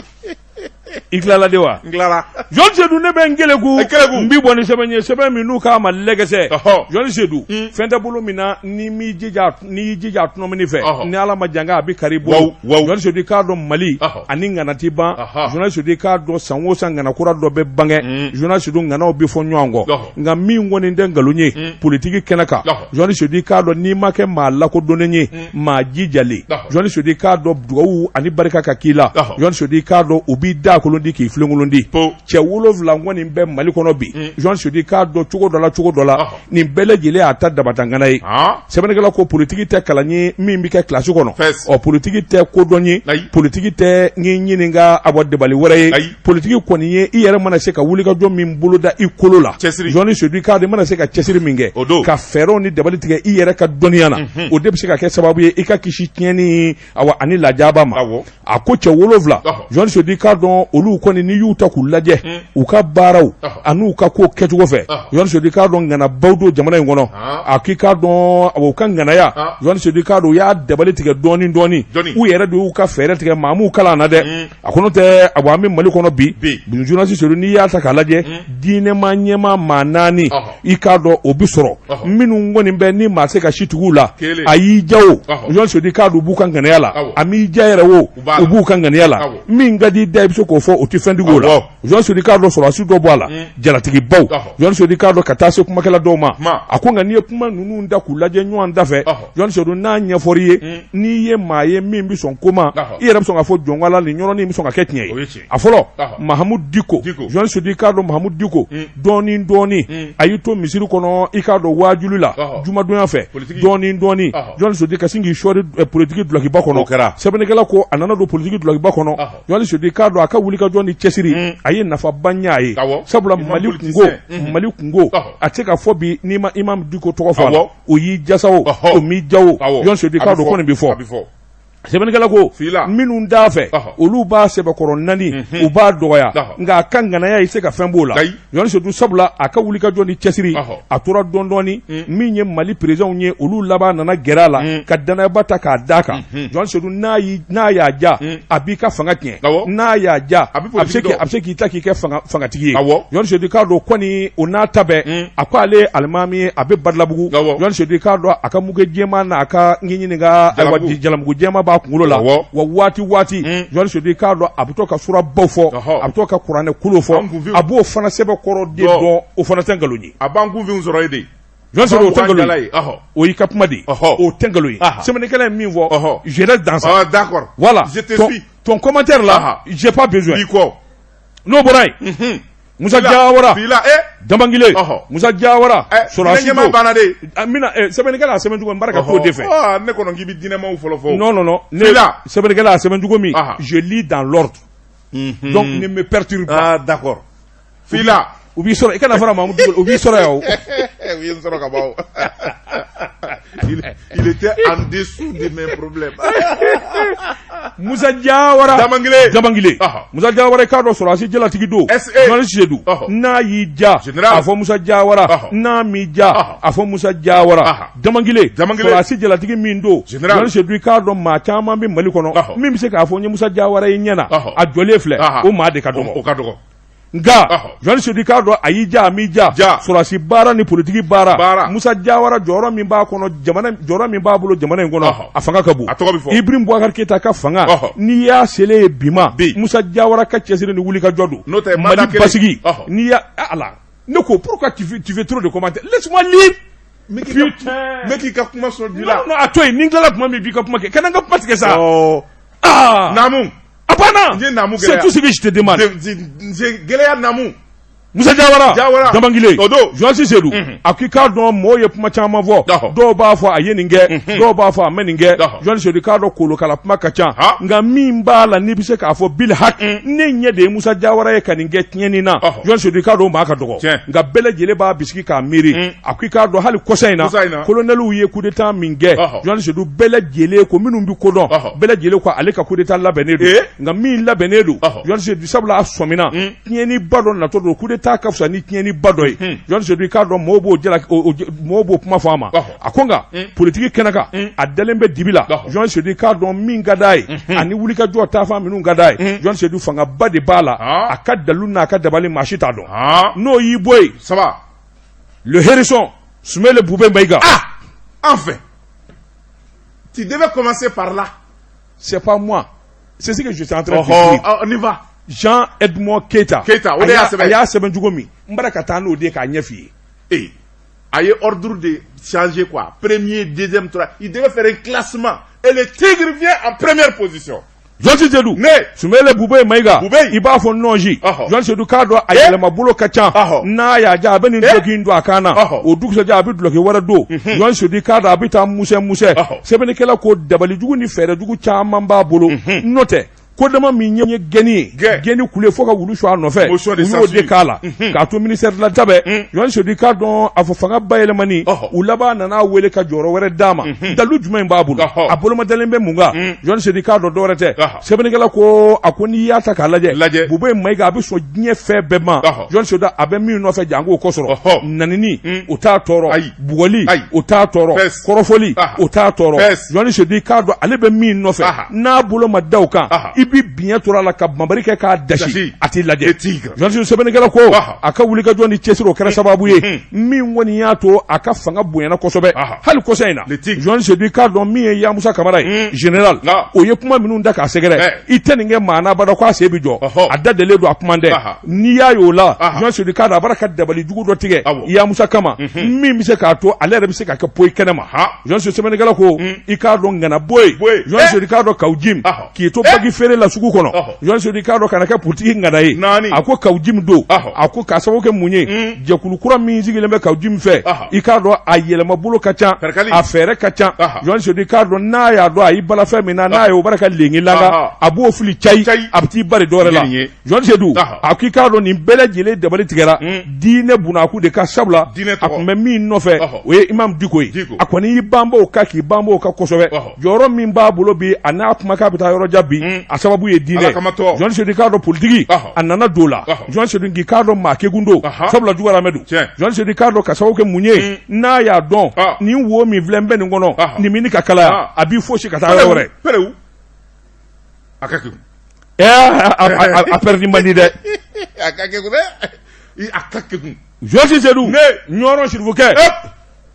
I tilala de wa? N tilara. Jɔn Sedu, ne bɛ n keleku. I keleku. N bi bɔ ni sɛbɛn ye, sɛbɛn min n'u k'a ma lɛgɛsɛ. Jɔn Sedu, fɛn tɛ bolo min na, ni m'i jija, n'i y'i jija a tɔnɔmini fɛ, ni Ala ma jan kɛ, a bɛ kari i bolo. Wawu, wawu. Jɔn Sedu, i k'a dɔn Mali ani ŋana ti ban. Jɔn Sedu, i k'a dɔn san o san ŋana kura dɔ bɛ bange. Jɔn Sedu, ŋanaw bɛ fɔ ɲɔgɔn kɔ. Nka min kɔni tɛ nkalon ye politiki kɛnɛ kan, Jɔn Sedu, i k'a dɔn n'i ma kɛ maa lakodɔnnen ye, maa jijalen, Jɔn Sedu, i k'a dɔn dugawu ani barika ka k'i la, Jɔn Sedu, i k'a dɔn u b'i da kolon di k'i filenkolon di. Cɛ 7 kɔni bɛ Mali kɔnɔ bi, Jɔn Sedu, i k'a dɔn cogo dɔ la, cogo dɔ la, nin bɛɛ lajɛlen y'a ta dabatangana ye. Sɛbɛnnikɛla ko politiki tɛ kalan ye min bɛ kɛ kilasi kɔnɔ. Ɔ, politiki tɛ kodɔn ye, politiki tɛ n k'i ɲininka a bɔ dabali wɛrɛ ye. Politiki kɔni ye i yɛrɛ mana se ka wulikajɔ min boloda i kolo la. Jɔn Sedu, i k'a dɔn i mana se ka cɛsiri min kɛ, ka fɛɛrɛw ni dabali tigɛ i yɛrɛ ka dɔnniya na, o de bɛ se ka kɛ sababu ye i ka kisi tiɲɛni, awa, ani lajaba ma. A ko cɛ 7, Jɔn Sedu, i k'a dɔn olu kɔni, n'i y'u ta k'u lajɛ u ka baaraw an'u ka ko kɛcogo fɛ, Jɔn Sedu, i k'a dɔn ŋanabaw don jamana in kɔnɔ. A k'i k'a dɔn u ka ŋanaya, Jɔn Sedu, i k'a dɔn u y'a dabali tigɛ dɔɔni dɔɔni, u yɛrɛ de y'u ka fɛɛrɛ tigɛ. Maa m'u kalan na dɛ. A ko n'o tɛ, a an bɛ Mali kɔnɔ bi, journaliste Sedu, n'i y'a ta k'a lajɛ, diinɛma ɲɛmaa maa naani, i k'a dɔn o bɛ sɔrɔ minnu kɔni bɛ ni maa se ka si tugu la. A y'i ja o, Jɔn Sedu, i k'a dɔn u b'u ka ŋaniya la. A m'i ja yɛrɛ o, u b'u ka ŋaniya la. Min ka di da, i bɛ se k'o fɔ, o tɛ fɛn o la. Jɔn Sedu, i k'a dɔn sɔrɔdasi dɔ bɔ a la, jalatigibaw, Jɔn Sedu, i k'a dɔn ka taa se kumakɛla dɔw ma. A ko nka n'i ye kuma ninnu da k'u lajɛ ɲɔgɔn da fɛ, Jɔn Sedu, n'a ɲɛfɔr'i ye, n'i ye maa ye min bɛ sɔn ko ma, i yɛrɛ bɛ sɔn k'a fɔ jɔn la nin yɔrɔnin bɛ sɔn ka kɛ tiɲɛ ye. A fɔlɔ, Mahamudu Diko. Jɔn Sedu, i k'a dɔn Mahamudu Diko, dɔɔni dɔɔni a y'i to misiri kɔnɔ, i k'a dɔn waajuli la jumadonya fɛ, dɔɔni dɔɔni, Jɔn Sedu, ka sin k'i sɔɔri politiki dulɔkiba kɔnɔ. Sɛbɛnnikɛla ko a nana don politiki dulɔkiba kɔnɔ. Jɔn Sedu, i k'a dɔn a ka wulikajɔ ni cɛsiri, a ye nafaba ɲɛ a ye, sabula Mali kunko, Mali kunko, a tɛ se ka fɔ bi n'i ma Imam Diko tɔgɔ fɔ a la. O y'i jasa o, o m'i ja o, Jɔn Sedu, i k'a dɔn ko nin bɛ fɔ. Sɛbɛnnikɛla ko minnu t'a fɛ, olu b'a sɛbɛkɔrɔ nani, u b'a dɔgɔya, nka a ka ŋanaya, i se ka fɛn b'o la, Jɔn Sedu, sabula a ka wulikajɔ ni cɛsiri, a tora dɔɔni dɔɔni, min ye Mali présidentw ye, olu laban nana gɛrɛ a la ka dannayaba ta k'a d'a kan. Jɔn Sedu, n'a y'a ja, a b'i ka fanga tiɲɛ. N'a y'a ja, a bɛ se k'i ta k'i kɛ fangatigi ye. Jɔn Sedu, i k'a dɔn kɔni, o n'a ta bɛɛ, a ko ale ye alimami ye, a bɛ Badalabugu. Jɔn Sedu, i k'a dɔn a ka muke jɛman n'a ka n k'i ɲininka, ayiwa, jalamugu jɛman b'a kunkolo la. Wa waati waati, Jɔn Sedu, i k'a dɔn a bɛ to ka surabaw fɔ, a bɛ to ka kuranɛ kolo fɔ, a b'o fana sɛbɛkɔrɔ de dɔn. O fana tɛ nkalon ye. A b'an kunfinw sɔrɔ yen de. Jɔn Sedu, o tɛ nkalon ye, o y'i ka kuma de ye, o tɛ nkalon ye. Sɛbɛnnikɛla ye min fɔ, je reste dans ça. D'accord. Voilà. Je te suis. Ton commentaire là, j'ai pas besoin. I kɔ. N'o bɔra yen, Musa Jawara, Danbangile, Musa Jawara, sɔrɔdasi don. Banna de. N bɛna sɛbɛnnikɛla y'a sɛbɛn cogo min, n b'a ka t'o de fɛ. Ne kɔnɔ k'i bɛ diinɛmaw fɔlɔ fɔ. Non, non, non, ne sɛbɛnnikɛla y'a sɛbɛn cogo min, je lis dans l'ordre. Donc ne me perturbe pas. Ah, d'accord. Fila. U b'i sɔrɔ, i kana fara Mamudu, u b'i sɔrɔ yan o. U ye n sɔrɔ ka ban o. Il était en dessous de mes problèmes. Musa Jawara. Damangile. Damangile. Musa Jawara, i k'a dɔn sɔrɔdasi jalatigi don. SA. Journaliste Sedu. N'a y'i ja, a fɔ Musa Jawara. N'a m'i ja, a fɔ Musa Jawara. Damangile. Damangile. Sɔrɔdasi jalatigi min don. Général. Journaliste Sedu, i k'a dɔn maa caman bɛ Mali kɔnɔ min bɛ se k'a fɔ n ye Musa Jawara ye ɲɛ na. A jɔlen filɛ, o maa de ka dɔgɔ. O ka dɔgɔ. Nka Journaliste Sedu, i k'a dɔn a y'i ja, a m'i ja, sɔrɔdasi baara ni politiki baara, Musa Jawara jɔyɔrɔ min b'a kɔnɔ jamana, jɔyɔrɔ min b'a bolo jamana in kɔnɔ, a fanga ka bon. A tɔgɔ bɛ fɔ. Ibrahim Boubacar Keita ka fanga, n'i y'a selen ye bi ma, Musa Jawara ka cɛsiri ni wulikajɔ don. N'o tɛ Mali basigi, n'i y'a ala ne ko pourquoi tu fais trop de commentaires, laisse-moi lire. Putain. N bɛ k'i ka kuma sɔn ji la. Non, non, a to yen, ni n tilala tuma min, i b'i ka kuma kɛ. Kana n ka kuma tigɛ sa. Ɔ. Ah! Naamu. A banna. N ye naamu C'est gɛlɛya. tout ce que je te demande. Gɛlɛya naamu. Musa Jawara, Jawara. Jamangile, O don. Journaliste Seydou, a ko i k'a dɔn mɔgɔw ye kuma caman fɔ, dɔw b'a fɔ a ye nin kɛ, dɔw b'a fɔ a ma nin kɛ. Journaliste Seydou, k'a dɔn kolokala kuma ka ca, nka min b'a la n'i bɛ se k'a fɔ bil hak, ne ɲɛ de ye Musa Jawara ye ka nin kɛ tiɲɛni na. Journaliste Seydou, k'a dɔn maa ka dɔgɔ, nka bɛɛ lajɛlen b'a bisigi k'a miiri. A ko i k'a dɔn hali kɔsa in na, colonelw ye coup d'état min kɛ, Journaliste Seydou, bɛɛ lajɛlen ko minnu bɛ ko dɔn, bɛɛ lajɛlen ko ale ka coup d'état labɛnnen don, nka min labɛnnen don, Journaliste Seydou, sabula a sɔmina tiɲɛniba dɔ natɔ don, coup d'état ka fisa ni tiɲɛniba dɔ ye. Journaliste Seydou, i k'a dɔn mɔgɔw b'o jala, mɔgɔw b'o kuma fɔ a ma. A ko nka politiki kɛnɛ kan, a dalen bɛ dibi la. Journaliste Seydou, i k'a dɔn min ka d'a ye ani wulikajɔ taafan minnu ka d'a ye, Journaliste Seydou, fangaba de b'a la. A ka dalu n'a ka dabali, maa si t'a dɔn. N'o y'i bɔ yen, saba, le hérisson Soumeylou Boubèye Maïga. Ah, enfin, tu devais commencer par là. C'est pas moi, c'est ce que je suis en train de dire. On y va. Jean Edmond Keita. Keita, o de y'a sɛbɛn. A y'a sɛbɛn cogo min, n bɔra ka taa n'o de ye k'a ɲɛ f'i ye. Eh, a ye ordre de changer quoi. Premier, deuxième, trois. Il devait faire un classement. Et le tigre vient en première position. Journaliste Seydou, Ne. Soumeylou Boubèye Maïga, Boubèye. I b'a fɔ nɔnji. Journaliste Seydou, k'a dɔn a yɛlɛmabolo ka ca. N'a y'a diya, a bɛ nin duloki in don a kan na. O dugusɛjɛ, a bɛ duloki wɛrɛ don. Journaliste Seydou, k'a dɔn a bɛ taa musɛ musɛ. Sɛbɛnnikɛla ko dabalijugu ni fɛɛrɛjugu caman b'a bolo. N'o tɛ, ko dama min ye gɛnni ye, gɛnni kule fo ka wulu su a nɔfɛ, Motion de u y'o de censure. k'a la k'a to ministère de la tabɛ. Journaliste Seydou, k'a dɔn a fɔ fanga bayɛlɛmani, u laban nana wele ka jɔyɔrɔ wɛrɛ d'a ma. Dalu jumɛn b'a bolo? A bolomadalen bɛ mun kan? Journaliste Seydou, k'a dɔn dɔwɛrɛ tɛ. Sɛbɛnnikɛla ko a ko n'i y'a ta k'a lajɛ, Lajɛ. Boubèye Maïga, a bɛ sɔn diɲɛ fɛn bɛɛ ma. Journaliste Seydou, a bɛ min nɔfɛ, janko kɔsɔrɔ nanini, o t'a tɔɔrɔ. Bugɔli, o t'a tɔɔrɔ. Kɔrɔfɔli, o t'a tɔɔrɔ. Journaliste Seydou, k'a dɔn ale bɛ min nɔfɛ, n'a bolo ma da o kan, i bi biɲɛ tora a la ka banbari kɛ k'a dasi, a t'i lajɛ. Journaliste sɛbɛnnikɛla ko a ka wulikajɔ ni cɛsiri, o kɛra sababu ye min kɔni y'a to a ka fanga bonyana kosɛbɛ hali kɔsa in na. Journaliste Seydou, k'a dɔn min ye Yamusa Kamara ye, général, o ye kuma minnu da k'a sɛgɛrɛ, i tɛ nin kɛ maa na bada k'a sen bɛ jɔ, a da delen don, a kuma tɛ. N'i y'a ye o la, Journaliste Seydou, k'a dɔn a b'ara ka dabali jugu dɔ tigɛ Yamusa kama, min bɛ se k'a to ale yɛrɛ bɛ se ka kɛ poyi kɛnɛ ma. Journaliste sɛbɛnnikɛla ko i k'a dɔn ŋana bɔ yen. Journaliste Seydou, k'a dɔn Kaou Djim k'i to bagi feere la sugu kɔnɔ, Journaliste Seydou, k'a dɔn kana kɛ politiki ŋana ye. A ko Kaou Djim don. A ko k'a sababu kɛ mun ye? Jɛkulu kura min sigilen bɛ Kaou Djim fɛ, i k'a dɔn a yɛlɛmabolo ka ca, a fɛɛrɛ ka ca. Journaliste Seydou, k'a dɔn n'a y'a dɔn a y'i bala fɛn min na, n'a ye o bara ka lengi langa, a b'o fili cayi, a bɛ t'i bari dɔwɛrɛ la. Journaliste Seydou, a ko i k'a dɔn nin bɛɛ lajɛlen dabali tigɛra diinɛ bunakun de kan, sabula a tun bɛ min nɔfɛ, o ye Imam Dicko ye. A kɔni y'i banba o kan, k'i banba o kan kosɛbɛ. Jɔyɔrɔ min b'a bolo bi, a n'a kumakan bɛ taa yɔrɔ jan bi, a sababu ye diinɛ. Journaliste Seydou, k'a dɔn politiki a nana don o la. Journaliste Seydou, k'i k'a dɔn maa kekun don, sabula jugaramɛ don. Journaliste Seydou, k'a dɔn ka sababu kɛ mun ye? N'a y'a dɔn nin wo min filɛ n bɛ nin kɔnɔ, nin min ka kalaya, a b'i fosi ka taa yɔrɔ wɛrɛ. A ka kekun. A pɛrɛdi man di dɛ. A ka kekun dɛ, a ka kekun. Journaliste Seydou, Ɲɔrɔ sirifukɛ,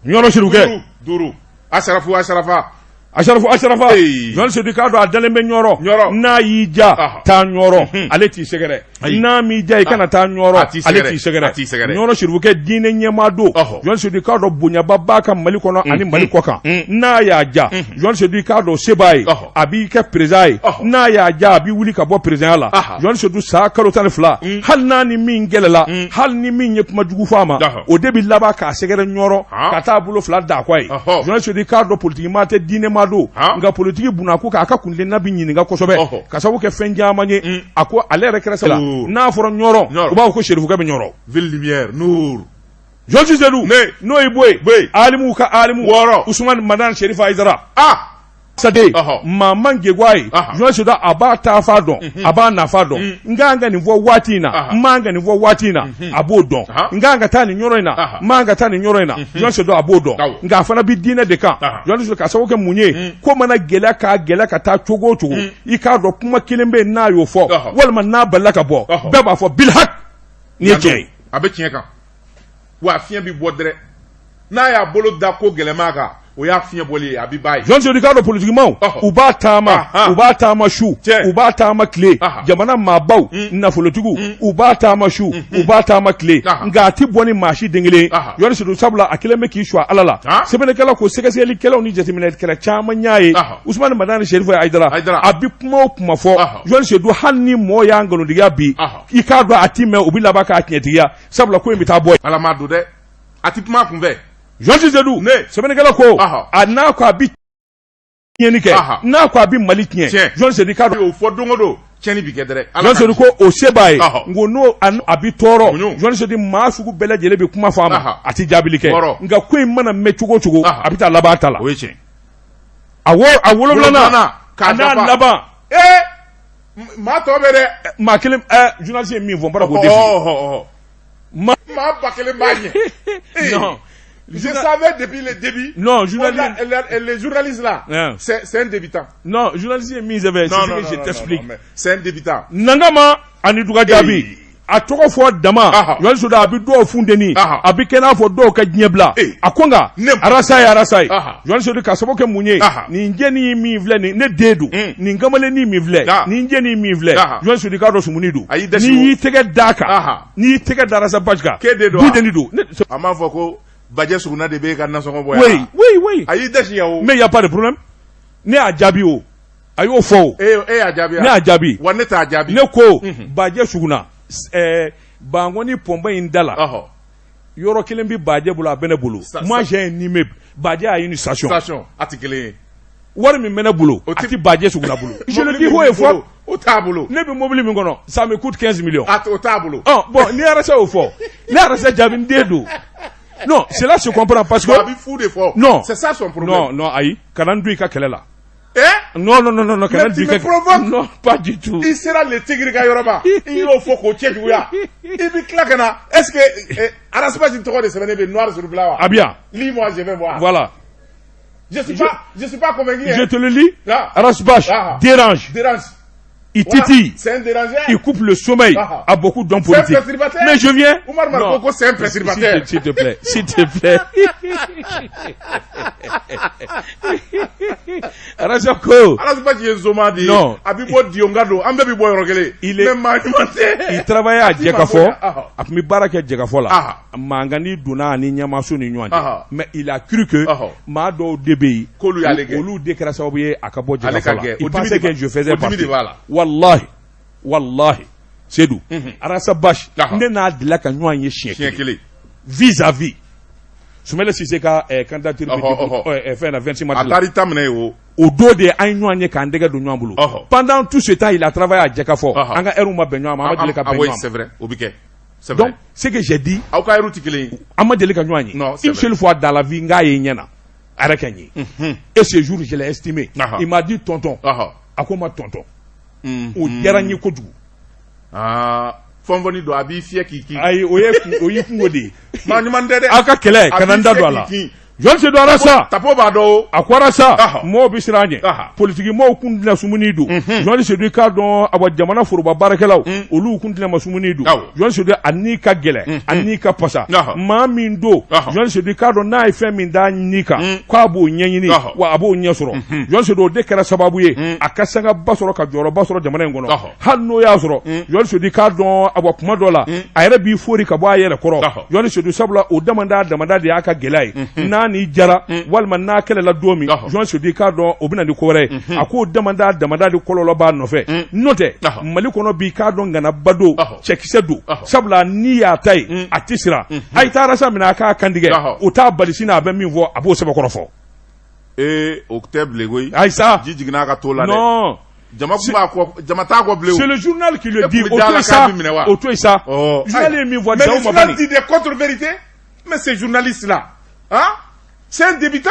Ɲɔrɔ sirifukɛ. Duuru, Asarafu, Asarafa. Asarafu, Asarafa. Journaliste Seydou, k'a dɔn a dalen bɛ Ɲɔrɔ. N'a y'i ja, taa Ɲɔrɔ, ale t'i sɛgɛrɛ. N'a m'i ja, i kana taa Ɲɔrɔ, ale t'i sɛgɛrɛ. Ɲɔrɔ sirifukɛ, diinɛ ɲɛmaa don. Journaliste Seydou, k'a dɔn bonyaba b'a kan Mali kɔnɔ ani Mali kɔ kan. N'a y'a ja, Journaliste Seydou, k'a dɔn se b'a ye, a b'i kɛ président ye. N'a y'a ja, a b'i wuli ka bɔ présidentya la. Journaliste Seydou, san kalo 12, hali n'a ni min kɛlɛla, hali ni min ye kuma jugu fɔ a ma, o de bɛ laban k'a sɛgɛrɛ Ɲɔrɔ ka taa bolo fila d'a kɔ ye. Journaliste Seydou, k'a dɔn politiki maa tɛ, diinɛ maa don, nka politiki bunakun kan, a ka kuntilenna bɛ ɲininka kosɛbɛ ka sababu kɛ fɛn caman ye. A ko ale yɛrɛ kɛra la, n'a fɔra Ɲɔrɔ, u b'a fɔ ko serifukɛ bɛ Ɲɔrɔ. Ville lumière, Nour. Journaliste Seydou, n'o y'i bɔ yen, alimu ka alimu, wɔɔrɔ, Usumani Madani Serifu Hayidara. Sade. Maa man kegu a ye. Journaliste Seydou, a b'a taafa dɔn, a b'a nafa dɔn. N ka kan ka nin fɔ waati in na, n man ka nin fɔ waati in na, a b'o dɔn. N ka kan ka taa nin yɔrɔ in na, n man ka taa nin yɔrɔ in na, Journaliste Seydou, a b'o dɔn. Nka a fana bɛ diinɛ de kan. Journaliste Seydou, ka sababu kɛ mun ye? Ko mana gɛlɛya k'a gɛlɛya ka taa cogo o cogo, i k'a dɔn kuma kelen bɛ yen, n'a y'o fɔ walima n'a balila ka bɔ, bɛɛ b'a fɔ bilhak nin ye tiɲɛ ye. A bɛ tiɲɛ kan wa, a fiɲɛ bɛ bɔ dɛrɛ n'a y'a bolo da ko gɛlɛman kan. O y'a fiɲɛ bɔli ye, a bɛ ban yen. Jean Seydou, k'a dɔn politikimaw, u b'a taama, u b'a taama su, u b'a taama tile. Jamana maabaw, nafolotigiw, u b'a taama su, u b'a taama tile, nka a tɛ bɔ ni maa si den kelen. Jean Seydou, sabula a kelen bɛ k'i su Ala la. Sɛbɛnnikɛla ko sɛgɛsɛgɛlikɛlaw ni jateminɛkɛla caman y'a ye, Usumani Madani Serifu Hayidara, a bɛ kuma o kuma fɔ, Jean Seydou, hali ni mɔɔ y'a nkalontigiya bi, i k'a dɔn a ti mɛn, u bɛ laban k'a tiɲɛtigiya, sabula ko in bɛ taa bɔ yen. Ala m'a don dɛ, a ti kuma a kunfɛ. Jean Seydou, sɛbɛnnikɛla ko a n'a ko a bɛ tiɲɛni kɛ, n'a ko a bɛ Mali tiɲɛ, Jean Seydou k'a dɔn o fɔ don o don, tiɲɛni bi kɛ dɛrɛ. Jean Seydou ko o se b'a ye, nko n'o a bɛ tɔɔrɔ. Jean Seydou, maa sugu bɛɛ lajɛlen bɛ kuma fɔ a ma, a tɛ jaabili kɛ, nka ko in mana mɛn cogo o cogo, a bɛ taa laban a ta la. O ye tiɲɛ. A wolonwulanan k'a n'a laban. Ee, maa tɔ bɛ dɛ. Maa kelen, journaliste ye min fɔ, n bɔra k'o de f'i ye. Maa 1000 b'a ɲɛ. Non. Je savais depuis le début. Non, journaliste. Les journalistes là, c'est un débutant. Non, journaliste ye min sɛbɛn, c'est ce que je t'explique. C'est un débutant. Nangama ani Duga Jaabi. A tɔgɔ fɔ dama, Journaliste, a bɛ dɔw funteni, a bɛ kɛ n'a fɔ dɔw ka diɲɛ bila. A ko nka Arasa ye Arasa ye. Journaliste, ka sababu kɛ mun ye? Nin jɛni min filɛ nin, ne den don. Nin kamalennin min filɛ, nin jɛni min filɛ, journaliste, k'a dɔn sumuni don. N'i y'i tɛgɛ d'a kan, n'i y'i tɛgɛ da Arasa Baji kan, k'e den don. Du denni don. A m'a fɔ ko Bajɛ Suguna de b'e ka nasɔngɔ bɔ yan. Oui. A y'i dasi yan o. Mais y a pas de problème. Ne y'a jaabi o. A y'o fɔ o. E y'a jaabi. Ne y'a jaabi. Wa ne t'a jaabi. Ne ko Bajɛ Suguna, Bankɔni pɔnba in da la. Yɔrɔ kelen bɛ Bajɛ bolo, a bɛ ne bolo. Moi, j'ai un immeuble. Bajɛ a une station. Station, a tɛ kelen ye. Wari min bɛ ne bolo, a tɛ Bajɛ Suguna bolo. Je le dis haut et fort. O t'a bolo. Ne bɛ mobili min kɔnɔ, ça me coûte 15 millions. A o t'a bolo. Ɔ bon, ni Arasa y'o fɔ, ne Arasa jaabi, n den don. Non, cela se comprend parce que. A bɛ fu de fɔ. Non. C'est ça son problème. Non, non, ayi, kana n don i ka kɛlɛ la. Eh? Non, non, non, non, non, kana Mais tu me provoques. Non, pas du tout. I sera le tigre ka yɔrɔ ma, i y'o fɔ k'o cɛ juguya. I bɛ tila ka na, est-ce que Ras Bath tɔgɔ de sɛbɛnnen bɛ noir sur blanc wa? Ah bien. Lis-moi, je vais voir. Voilà. Je suis pas convaincu. Je te le lis. Ras Bath dérange. Dérange. Il titille. C'est un dérangeur. Il coupe le sommeil à beaucoup d'hommes politiques. C'est un perturbateur. Mais je viens. Oumar Mariko, c'est un perturbateur. S'il te plaît, s'il te plaît. Arasa ko. Ras Bath ye zoma de ye. Non. A bɛ bɔ Dionka don, an bɛɛ bɛ bɔ yɔrɔ kelen. Il est. Mais maa ɲuman tɛ. Il travaillait à Jɛkafɔ. A tun bɛ baara kɛ Jɛkafɔ la. Mankanni donna ani ɲɛmaaso ni ɲɔgɔn cɛ. Mais il a cru que maa dɔw de bɛ yen. K'olu y'ale gɛn. Olu de kɛra sababu ye a ka bɔ Jɛkafɔ la. Il pensait que je faisais partie. O dimi de b'a la. Wallahi, wallahi, Seydou. Arasa Bath, ne n'a delila ka ɲɔgɔn ye siɲɛ kelen. Vis-à-vis. Soumaïla Cissé ka candidature bɛ fɛn na 26 mars la. A taara i ta minɛ yen o. O don de an ye ɲɔgɔn ye k'an tɛgɛ don ɲɔgɔn bolo. Pendant tout ce temps, il a travaillé à Jɛkafɔ. An ka heures ma bɛn ɲɔgɔn ma, an ma deli ka bɛn ɲɔgɔn ma. Oui, c'est vrai, o bɛ kɛ. Donc, ce que j'ai dit. Aw ka heures tɛ kelen ye. An ma deli ka ɲɔgɔn ye. Non, c'est Une seule fois dans la vie, n k'a ye n ɲɛ na. A yɛrɛ kɛ n ye. Et ce jour, je l'ai estimé. Il m'a dit tonton. A ko n ma tonton. O diyara n ye kojugu. Fɔnfɔni don, a b'i fiyɛ k'i kin. Ayi, o ye o y'i kungo de ye. Maa ɲuman tɛ dɛ. Aw ka kɛlɛ, kana n da don a la. Jɔn Seydou, Arasa. Tapo b'a dɔn o. A ko Arasa, mɔgɔw bɛ siran a ɲɛ. Politiki mɔgɔw kun tɛna sumuni don. Jɔn Seydou, i k'a dɔn, awa, jamana foroba baarakɛlaw, olu kun tɛna ma sumuni don. Jɔn Seydou, a ni ka gɛlɛn, a ni ka pasa. Maa min don, Jɔn Seydou, i k'a dɔn n'a ye fɛn min d'a ni kan, k'a b'o ɲɛɲini, wa a b'o ɲɛ sɔrɔ. Jɔn Seydou, o de kɛra sababu ye a ka sangaba sɔrɔ, ka jɔyɔrɔba sɔrɔ jamana in kɔnɔ. Hali n'o y'a sɔrɔ, Jɔn Seydou, i k'a dɔn, awa, kuma dɔ la, a yɛrɛ b'i fori ka bɔ a yɛrɛ kɔrɔ. Jɔn Seydou, sabula o damada de y'a ka gɛlɛya ye. N'a ni jara walima n'a kɛlɛla don min, Jɔn Seydou, i k'a dɔn o bɛ na ni ko wɛrɛ ye. A k'o damada de kɔlɔlɔ b'a nɔfɛ. N'o tɛ, Mali kɔnɔ bi, k'a dɔn ŋanaba don, cɛkisɛ don, sabula n'i y'a ta ye, a tɛ siran. A ye taa Arasa minɛ, a k'a kantigɛ, o t'a bali sini a bɛ min fɔ, a b'o sɛbɛkɔrɔ fɔ. Ee, o tɛ bilen koyi. Ayi sa. Ji jiginna a ka to la dɛ. Non. Jama kun b'a kɔ, jama t'a kɔ bilen o. C'est le journal qui le dit. O to yen sa, o to yen sa. Journal ye min fɔ. Mais le journal dit des contre-vérités. Mais ces journalistes-là, hein, c'est un débutant.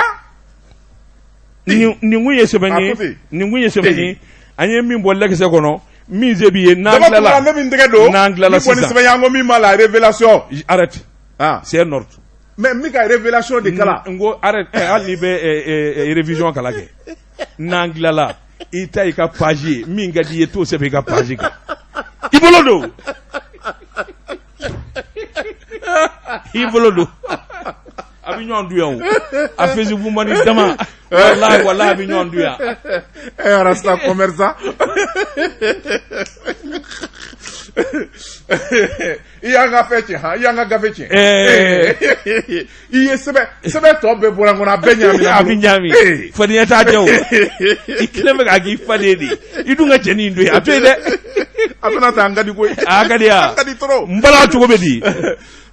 Nin kun ye sɛbɛn ye, nin kun ye sɛbɛn ye. An ye min bɔ lɛkisɛ kɔnɔ, min se b'i ye, n'an tilala. Ne bɛ n tɛgɛ don. N'an tilala sisan. Ni bɔ ni sɛbɛn ye, an ko min b'a la révélation. Arrête. C'est un ordre. Mais n bɛ ka révélation de kalan. N ko arrête, hali n'i bɛ révision kalan kɛ. N'an tilala, i ta i ka page ye, min ka di i ye, t'o sɛbɛn i ka page kan. I bolo don. I bolo don. A A bɛ ɲɔgɔn dun yan o. A Facebook man di dama. Walahi walahi a bɛ ɲɔgɔn dun yan. Eh, rasta commerçant. I y'an ka fɛn tiɲɛ han, i y'an ka gafe tiɲɛ. I ye sɛbɛn sɛbɛn tɔ bɛɛ bɔra n kɔnɔ, a bɛɛ ɲagamina. A bɛ ɲagami. Fadenya t'a jɛ o. I kelen bɛ k'a k'i faden de ye. I dun ka cɛnin in to yen, a to yen dɛ. A bɛna taa an ka di koyi. A ka di ya. An ka di trop. N bala cogo bɛ di?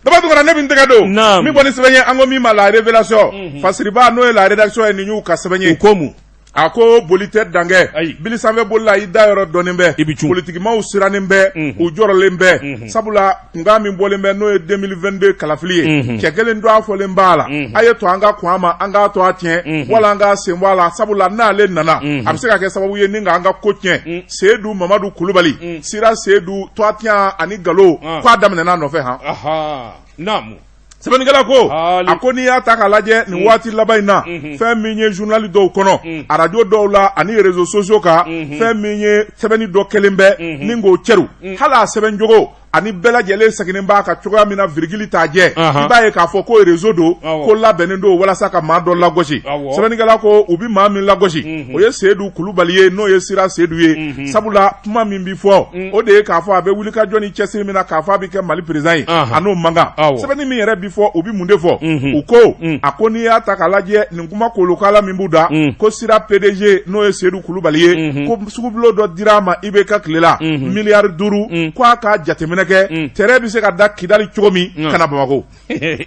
Daba Tunkara, ne bɛ n tɛgɛ don. Naam. Min bɔ ni sɛbɛn ye, an ko min ma La Révélation. Fasiriba n'o ye la rédaction ye, nin y'u ka sɛbɛn ye. U ko mun? A ko boli tɛ dankɛ. Ayi. Bili sanfɛ boli la, i da yɔrɔ dɔnnen bɛ. I bɛ cun. Politikimaw sirannen bɛ. U jɔrɔlen bɛ. Sabula kunkan min bɔlen bɛ, n'o ye 2022 kalafili ye. Cɛ kelen dɔ a fɔlen b'a la. A ye to an ka kɔn a ma, an k'a to a tiɲɛ. Wala an k'a sen bɔ a la, sabula n'ale nana. A bɛ se ka kɛ sababu ye ni k'an ka ko tiɲɛ. Seyidu Mamadu Kulubali. Sira Seyidu tɔgɔtiɲɛ ani nkalon. K'a daminɛna a nɔfɛ han. Aha. Naamu. Sɛbɛnnikɛla ko a ko n'i y'a ta k'a lajɛ nin waati laban in na, fɛn min ye journal dɔw kɔnɔ, arajo dɔw la ani réseaux sociaux kan, fɛn min ye sɛbɛnni dɔ kɛlen bɛ ni k'o cɛru, hali a sɛbɛn cogo ani bɛɛ lajɛlen seginnen b'a kan cogoya min na, virgule t'a jɛ, i b'a ye k'a fɔ ko réseau don, ko labɛnnen don walasa ka maa dɔ lagosi. Sɛbɛnnikɛla ko u bɛ maa min lagosi, o ye Seyidu Kulubali ye, n'o ye Sira Seyidu ye. Sabula kuma min bɛ fɔ, o de ye k'a fɔ a bɛ wulikajɔ ni cɛsiri min na k'a fɔ a bɛ kɛ Mali président ye, a n'o man kan. Sɛbɛnni min yɛrɛ bɛ fɔ, u bɛ mun de fɔ? U ko a ko n'i y'a ta k'a lajɛ, nin kuma kolokala min b'u da, ko Sira PDG, n'o ye Seyidu Kulubali ye, ko sugubulon dɔ dira a ma IBK tile la, miliyari 5, ko a ka jateminɛ kɛ tɛrɛn bɛ se ka da Kidali cogo min ka na Bamakɔ. E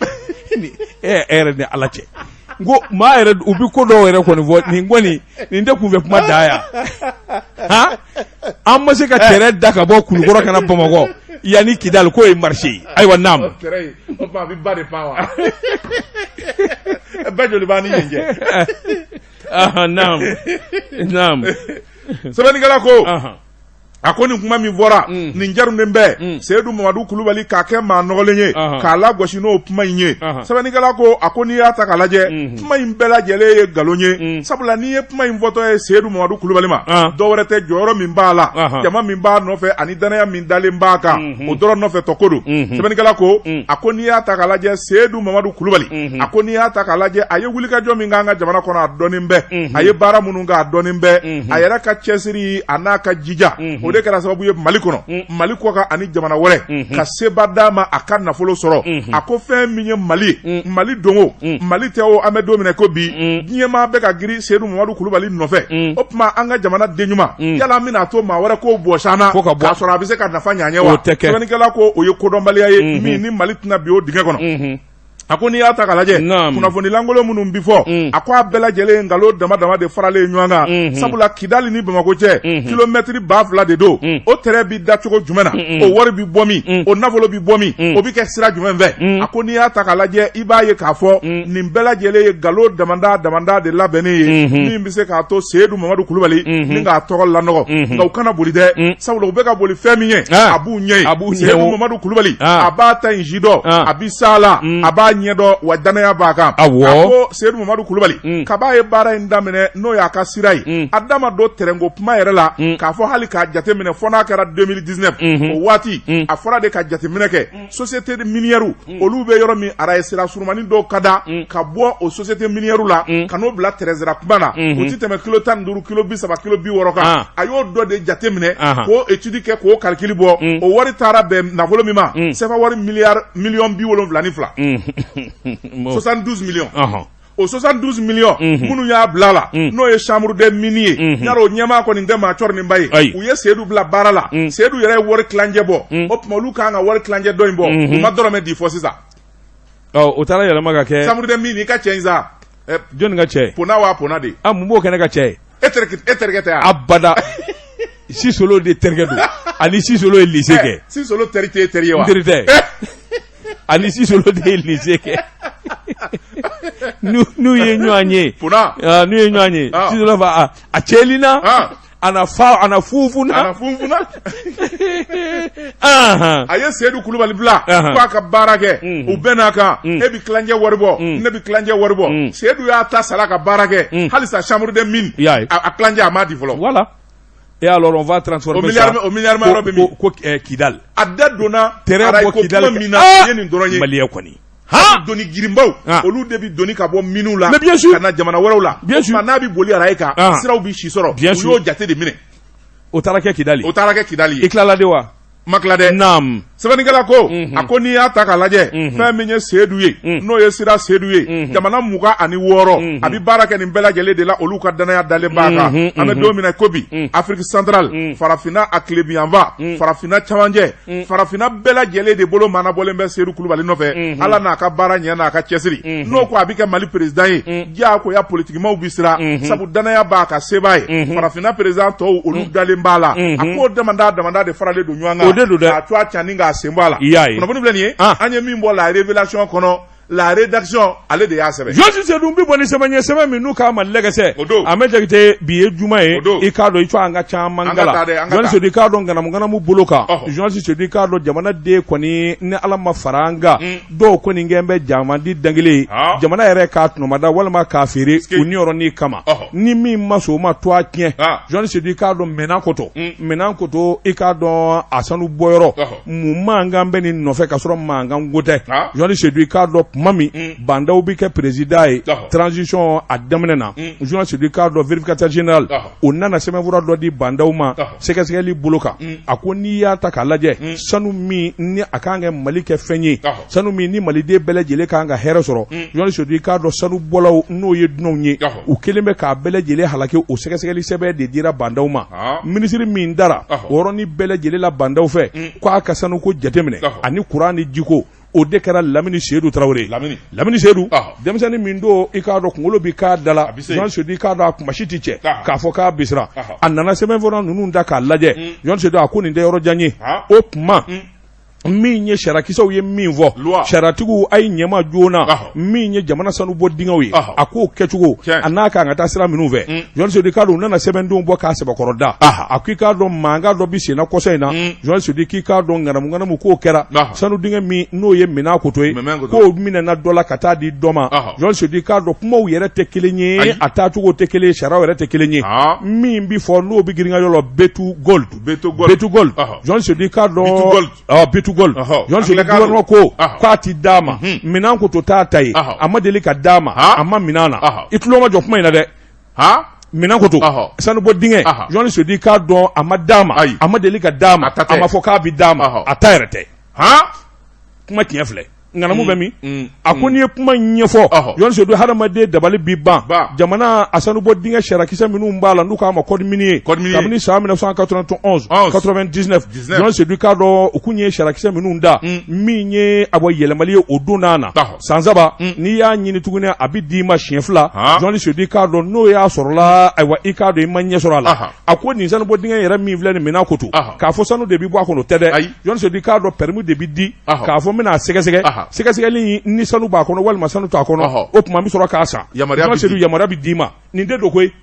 yɛrɛ ni Ala cɛ, n ko maa yɛrɛ, u bɛ ko dɔw yɛrɛ kɔni fɔ, nin kɔni nin tɛ kunfɛ kuma dan yan han. An ma se ka tɛrɛn da ka bɔ Kulukɔrɔ ka na Bamakɔ yanni Kidali, k'o ye marché ye. Ayiwa, naam. O tuma a bɛ ba de pan wa? Ba joli b'an ni yen cɛ? Naam naam. Sɛbɛnnikɛla ko a ko nin kuma min fɔra, nin jarunnen bɛ Seyidu Mamadu Kulubali k'a kɛ maa nɔgɔlen ye, k'a lagosi n'o kuma in ye. Sɛbɛnnikɛla ko a ko n'i y'a ta k'a lajɛ, kuma in bɛɛ lajɛlen ye nkalon ye, sabula n'i ye kuma in fɔtɔ ye Seyidu Mamadu Kulubali ma, dɔwɛrɛ tɛ, jɔyɔrɔ min b'a la, jama min b'a nɔfɛ ani danaya min dalen b'a kan, o dɔrɔn nɔfɛ tɔ ko don. Sɛbɛnnikɛla ko a ko n'i y'a ta k'a lajɛ, Seyidu Mamadu Kulubali, a ko n'i y'a ta k'a lajɛ, a ye wulikajɔ min k'an ka jamana kɔnɔ, a dɔnnen bɛ. A ye baara minnu kɛ, a dɔnnen bɛ. A yɛrɛ ka cɛsiri a n'a ka jija, o de kɛra sababu ye Mali kɔnɔ, Mali kɔkan ani jamana wɛrɛ, ka seba d'a ma a ka nafolo sɔrɔ. A ko fɛn min ye Mali ye, Mali don o, Mali tɛ o, an bɛ don min na ko bi, diɲɛmaa bɛ ka girin Seyidu Mamadu Kulubali nɔfɛ. O tuma an ka jamana den ɲuman, yala an bɛna a to maa wɛrɛ k'o bɔsi an na k'a sɔrɔ a bɛ se ka nafa ɲɛ an ye wa? Sɛbɛnnikɛla ko o ye kodɔnbaliya ye min ni Mali tɛna bin o dingɛ kɔnɔ. A ko n'i y'a ta k'a lajɛ, kunnafoni lankolon minnu bi fɔ, a ko a bɛɛ lajɛlen nkalon dama dama de faralen ɲɔgɔn kan. Sabula Kidali ni Bamakɔ cɛ, kilomɛtiri 2000 de don. O tɛrɛn bi da cogo jumɛn na? O wari bi bɔ min? O nafolo bi bɔ min? O bi kɛ sira jumɛn fɛ? A ko n'i y'a ta k'a lajɛ, i b'a ye k'a fɔ nin bɛɛ lajɛlen ye nkalon damada damada de labɛnnen ye, min bɛ se k'a to Seyidu Mamadu Kulubali ni k'a tɔgɔ lanɔgɔ. Nka u kana boli dɛ, sabula u bɛ ka boli fɛn min ye, a b'u ɲɛ ye. A b'u ɲɛ. Seyidu Mamadu Kulubali, a b'a ta in si dɔn, a bi s'a la, a b'a ɲɛdɔn, wa danaya b'a kan. Awɔ. A ko Seyidu Mamadu Kulubali, kab'a ye baara in daminɛ, n'o y'a ka sira ye, a da ma don tɛrɛnko kuma yɛrɛ la k'a fɔ hali k'a jateminɛ fo n'a kɛra 2019. O waati a fɔra de ka jateminɛ kɛ société minière olu bɛ yɔrɔ min, araye sira surumani dɔw ka da ka bɔ o société minière la ka n'o bila tɛrɛnsira kuma na, o ti tɛmɛ kilo 15, kilo 30, kilo 60 kan. A y'o dɔ de jateminɛ k'o étude kɛ, k'o calcul bɔ. O wari taara bɛn nafolo min ma, CFA wari miliyari miliyɔn 72, 72 millions. O 72 millions minnu y'a bila la, n'o ye chambre des mines ye, yarɔ o ɲɛmaa kɔni tɛ maa cɔrininba ye. U ye Seyidu bila baara la, Seyidu yɛrɛ ye wari tilancɛ bɔ. O tuma olu kan ka wari tilancɛ dɔ in bɔ, u ma dɔrɔmɛ di fɔ sisan. Ɔ, o taara yɛlɛma ka kɛ chambre des mines. I ka cɛ in sa. Jɔnni ka cɛ? Pona wa, Pona de. A mun b'o kɛ ne ka cɛ ye? E terikɛ tɛ yan? Abada. Sisolo de terikɛ don, ani Sisolo ye lycée kɛ. Sisolo teri tɛ e teri ye wa? N teri tɛ. Ani Sisolo de ye lycée kɛ. N'u ye ɲɔgɔn ye, Pona, n'u ye ɲɔgɔn ye, Sisolo fa a cɛlina, ana fa ana funfuna. Ana funfuna. A ye Seyidu Kulubali bila k'a ka baara kɛ. U bɛɛ n'a kan, e bɛ tilancɛ wari bɔ, ne bɛ tilancɛ wari bɔ. Seyidu y'a ta sara ka baara kɛ, halisa chambre des mines a tilancɛ a m'a di fɔlɔ. Voilà. Et alors on va transformer ça. O milliard ma yɔrɔ bɛ min? Ko Kidal. A da donna Terrain bɔ arayiko Kidal kuma min na, ye nin dɔrɔn ye. Maliyɛn kɔni. Doni girinbaw olu de bɛ doni ka bɔ miniw la ka na jamana wɛrɛw la bien sûr n'a bɛ boli araye kan siraw bɛ si sɔrɔ u y'o jate de minɛ. O taara kɛ Kidali. O taara kɛ Kidali ye. I tilala de wa? Ma tila dɛ. Naam. Sɛbɛnnikɛla ko a ko n'i y'a ta k'a lajɛ fɛn min ye Seyidu ye n'o ye Sira Seyidu ye jamana 26 a bɛ baara kɛ nin bɛɛ lajɛlen de la, olu ka danaya dalen b'a kan. An bɛ don min na ko bi, Afrique centrale, farafinna a tilebinyanfan, farafinna camancɛ, farafinna bɛɛ lajɛlen de bolo maanabɔlen bɛ Seyidu Kulubali nɔfɛ. Ala n'a ka baara ɲɛ n'a ka cɛsiri, n'o ko a bɛ kɛ Mali président ye, diyagoya politikimaw bɛ siran, sabu danaya b'a kan, se b'a ye. Farafinna président tɔw, olu dalen b'a la. A k'o damada damada de faralen don ɲɔgɔn kan. O de don dɛ. K'a to a ca ni k'a sen bɔ a la. I y'a ye. Kunnafoni filɛ nin ye, an ye min bɔ La Révélation kɔnɔ, la rédaction, ale de y'a sɛbɛn. Journaliste Seydou bɛ bɔ ni sɛbɛn ye, sɛbɛn min n'u k'a ma lɛgɛsɛ. O don. Ahmed Jakite, bi ye juma ye. O don. I k'a dɔn i to an ka caman An ka kala. taa dɛ, an ka Journaliste taa. Seydou, i k'a dɔn ŋanamu ŋanamu bolo kan. Journaliste Seydou, i k'a dɔn jamanaden kɔni, ni Ala ma fara an kan, dɔw kɔni kɛn bɛ jamandi dangele ye. Jamana yɛrɛ k'a tɔnɔmada walima k'a feere u niyɔrɔnin kama. Ni min ma sɔn o ma, to a tiɲɛ. Journaliste Seydou, i k'a dɔn Mɛnan Koto, Mɛnan Koto, i k'a dɔn a sanu bɔyɔrɔ, mun mankan bɛ nin nɔfɛ ka sɔrɔ mankan ko tɛ? Journaliste Seydou, i k'a dɔn tuma min Bah N'Daw bɛ kɛ président ye, transition a daminɛ na, journaliste Seydou, i k'a dɔn vérificateur général o nana sɛbɛnfura dɔ di Bah N'Daw ma sɛgɛsɛgɛli bolo kan. A ko n'i y'a ta k'a lajɛ, sanu min ni a kan kɛ Mali kɛ fɛn ye, sanu min ni maliden bɛɛ lajɛlen kan ka hɛrɛ sɔrɔ, journaliste Seydou, i k'a dɔn sanu bɔlaw n'o ye dunanw ye, u kɛlen bɛ k'a bɛɛ lajɛlen halaki. O sɛgɛsɛgɛli sɛbɛn de dira Bah N'Daw ma. Minisiri min dara o yɔrɔnin bɛɛ lajɛlen la Bah N'Daw fɛ k'a ka sanuko jateminɛ ani kuran ni jiko, o de kɛra Lamini Seydou Tarawele. Lamini Seydou, denmisɛnnin min don, i k'a dɔn kunkolo bi k'a da la. Journaliste Seydou, i k'a dɔn a kumasi tɛ cɛ k'a fɔ k'a bisira. A nana sɛbɛnfura ninnu da k'a lajɛ. Journaliste Seydou, a ko nin tɛ yɔrɔ jan ye. O tuma min ye sariyakisɛw ye min fɔ, sariyatigiw a ye ɲɛma joona, min ye jamana sanu bɔ dingɛw ye, a k'o kɛcogo a n'a kan ka taa sira minnu fɛ. Journaliste Seydou, i k'a dɔn u nana sɛbɛndenw bɔ k'a sɛbɛkɔrɔ da. A ko i k'a dɔn mankan dɔ bɛ senna kɔsa in na. Journaliste Seydou, k'i k'a dɔn ŋanamu ŋanamu k'o kɛra sanu dingɛ min n'o ye Mɛnan Koto ye, k'o minɛna dɔ la ka taa di dɔ ma. Journaliste Seydou, i k'a dɔn kumaw yɛrɛ tɛ kelen ye, a taacogo tɛ kelen ye, sariyaw yɛrɛ tɛ kelen ye. Min bi fɔ n'o bɛ girinkajɔ la, B2Gold, B2Gold, journaliste Seydou, i k'a dɔn B2Gold, journaliste Seydou, gouvernement ko k'a ti d'a ma, Mɛnan Koto t'a ta ye, a ma deli ka d'a ma, a ma minɛ na. I tulo ma jɔ kuma in na dɛ. Mɛnan Koto sanubɔ dingɛ, journaliste Seydou, i k'a dɔn a ma d'a ma, a ma deli ka d'a ma, a ma fɔ k'a bi d'a ma, a ta yɛrɛ tɛ. Kuma tiɲɛ filɛ, ŋanamu bɛ min? A ko n'i ye kuma ɲɛfɔ, journaliste Seydou, hadamaden dabali bi ban. Jamana a sanubɔ dingɛ sariyakisɛ minnu b'a la n'u k'a ma code minier, kabini san 1991, 99, journaliste Seydou, k'a dɔn u kun ye sariyakisɛ minnu da, min ye a bɔ yɛlɛmali ye o don n'a na san 3, n'i y'a ɲini tuguni a bɛ d'i ma siɲɛ 2. Journaliste Seydou, k'a dɔn n'o y'a sɔrɔla, ayiwa, i k'a dɔn i ma ɲɛ sɔrɔ a la. A ko nin sanubɔ dingɛ yɛrɛ min filɛ nin Mɛnan Koto, k'a fɔ sanu de bɛ bɔ a kɔnɔ, o tɛ dɛ. Journaliste Seydou, k'a dɔn permis de bɛ di k'a fɔ n bɛna a sɛgɛsɛgɛ, sɛgɛsɛgɛli ni sanu b'a kɔnɔ walima sanu t'a kɔnɔ, o tuma n bɛ sɔrɔ k'a san. Journaliste Seydou, yamaruya bɛ d'i ma. Nin tɛ dogo ye.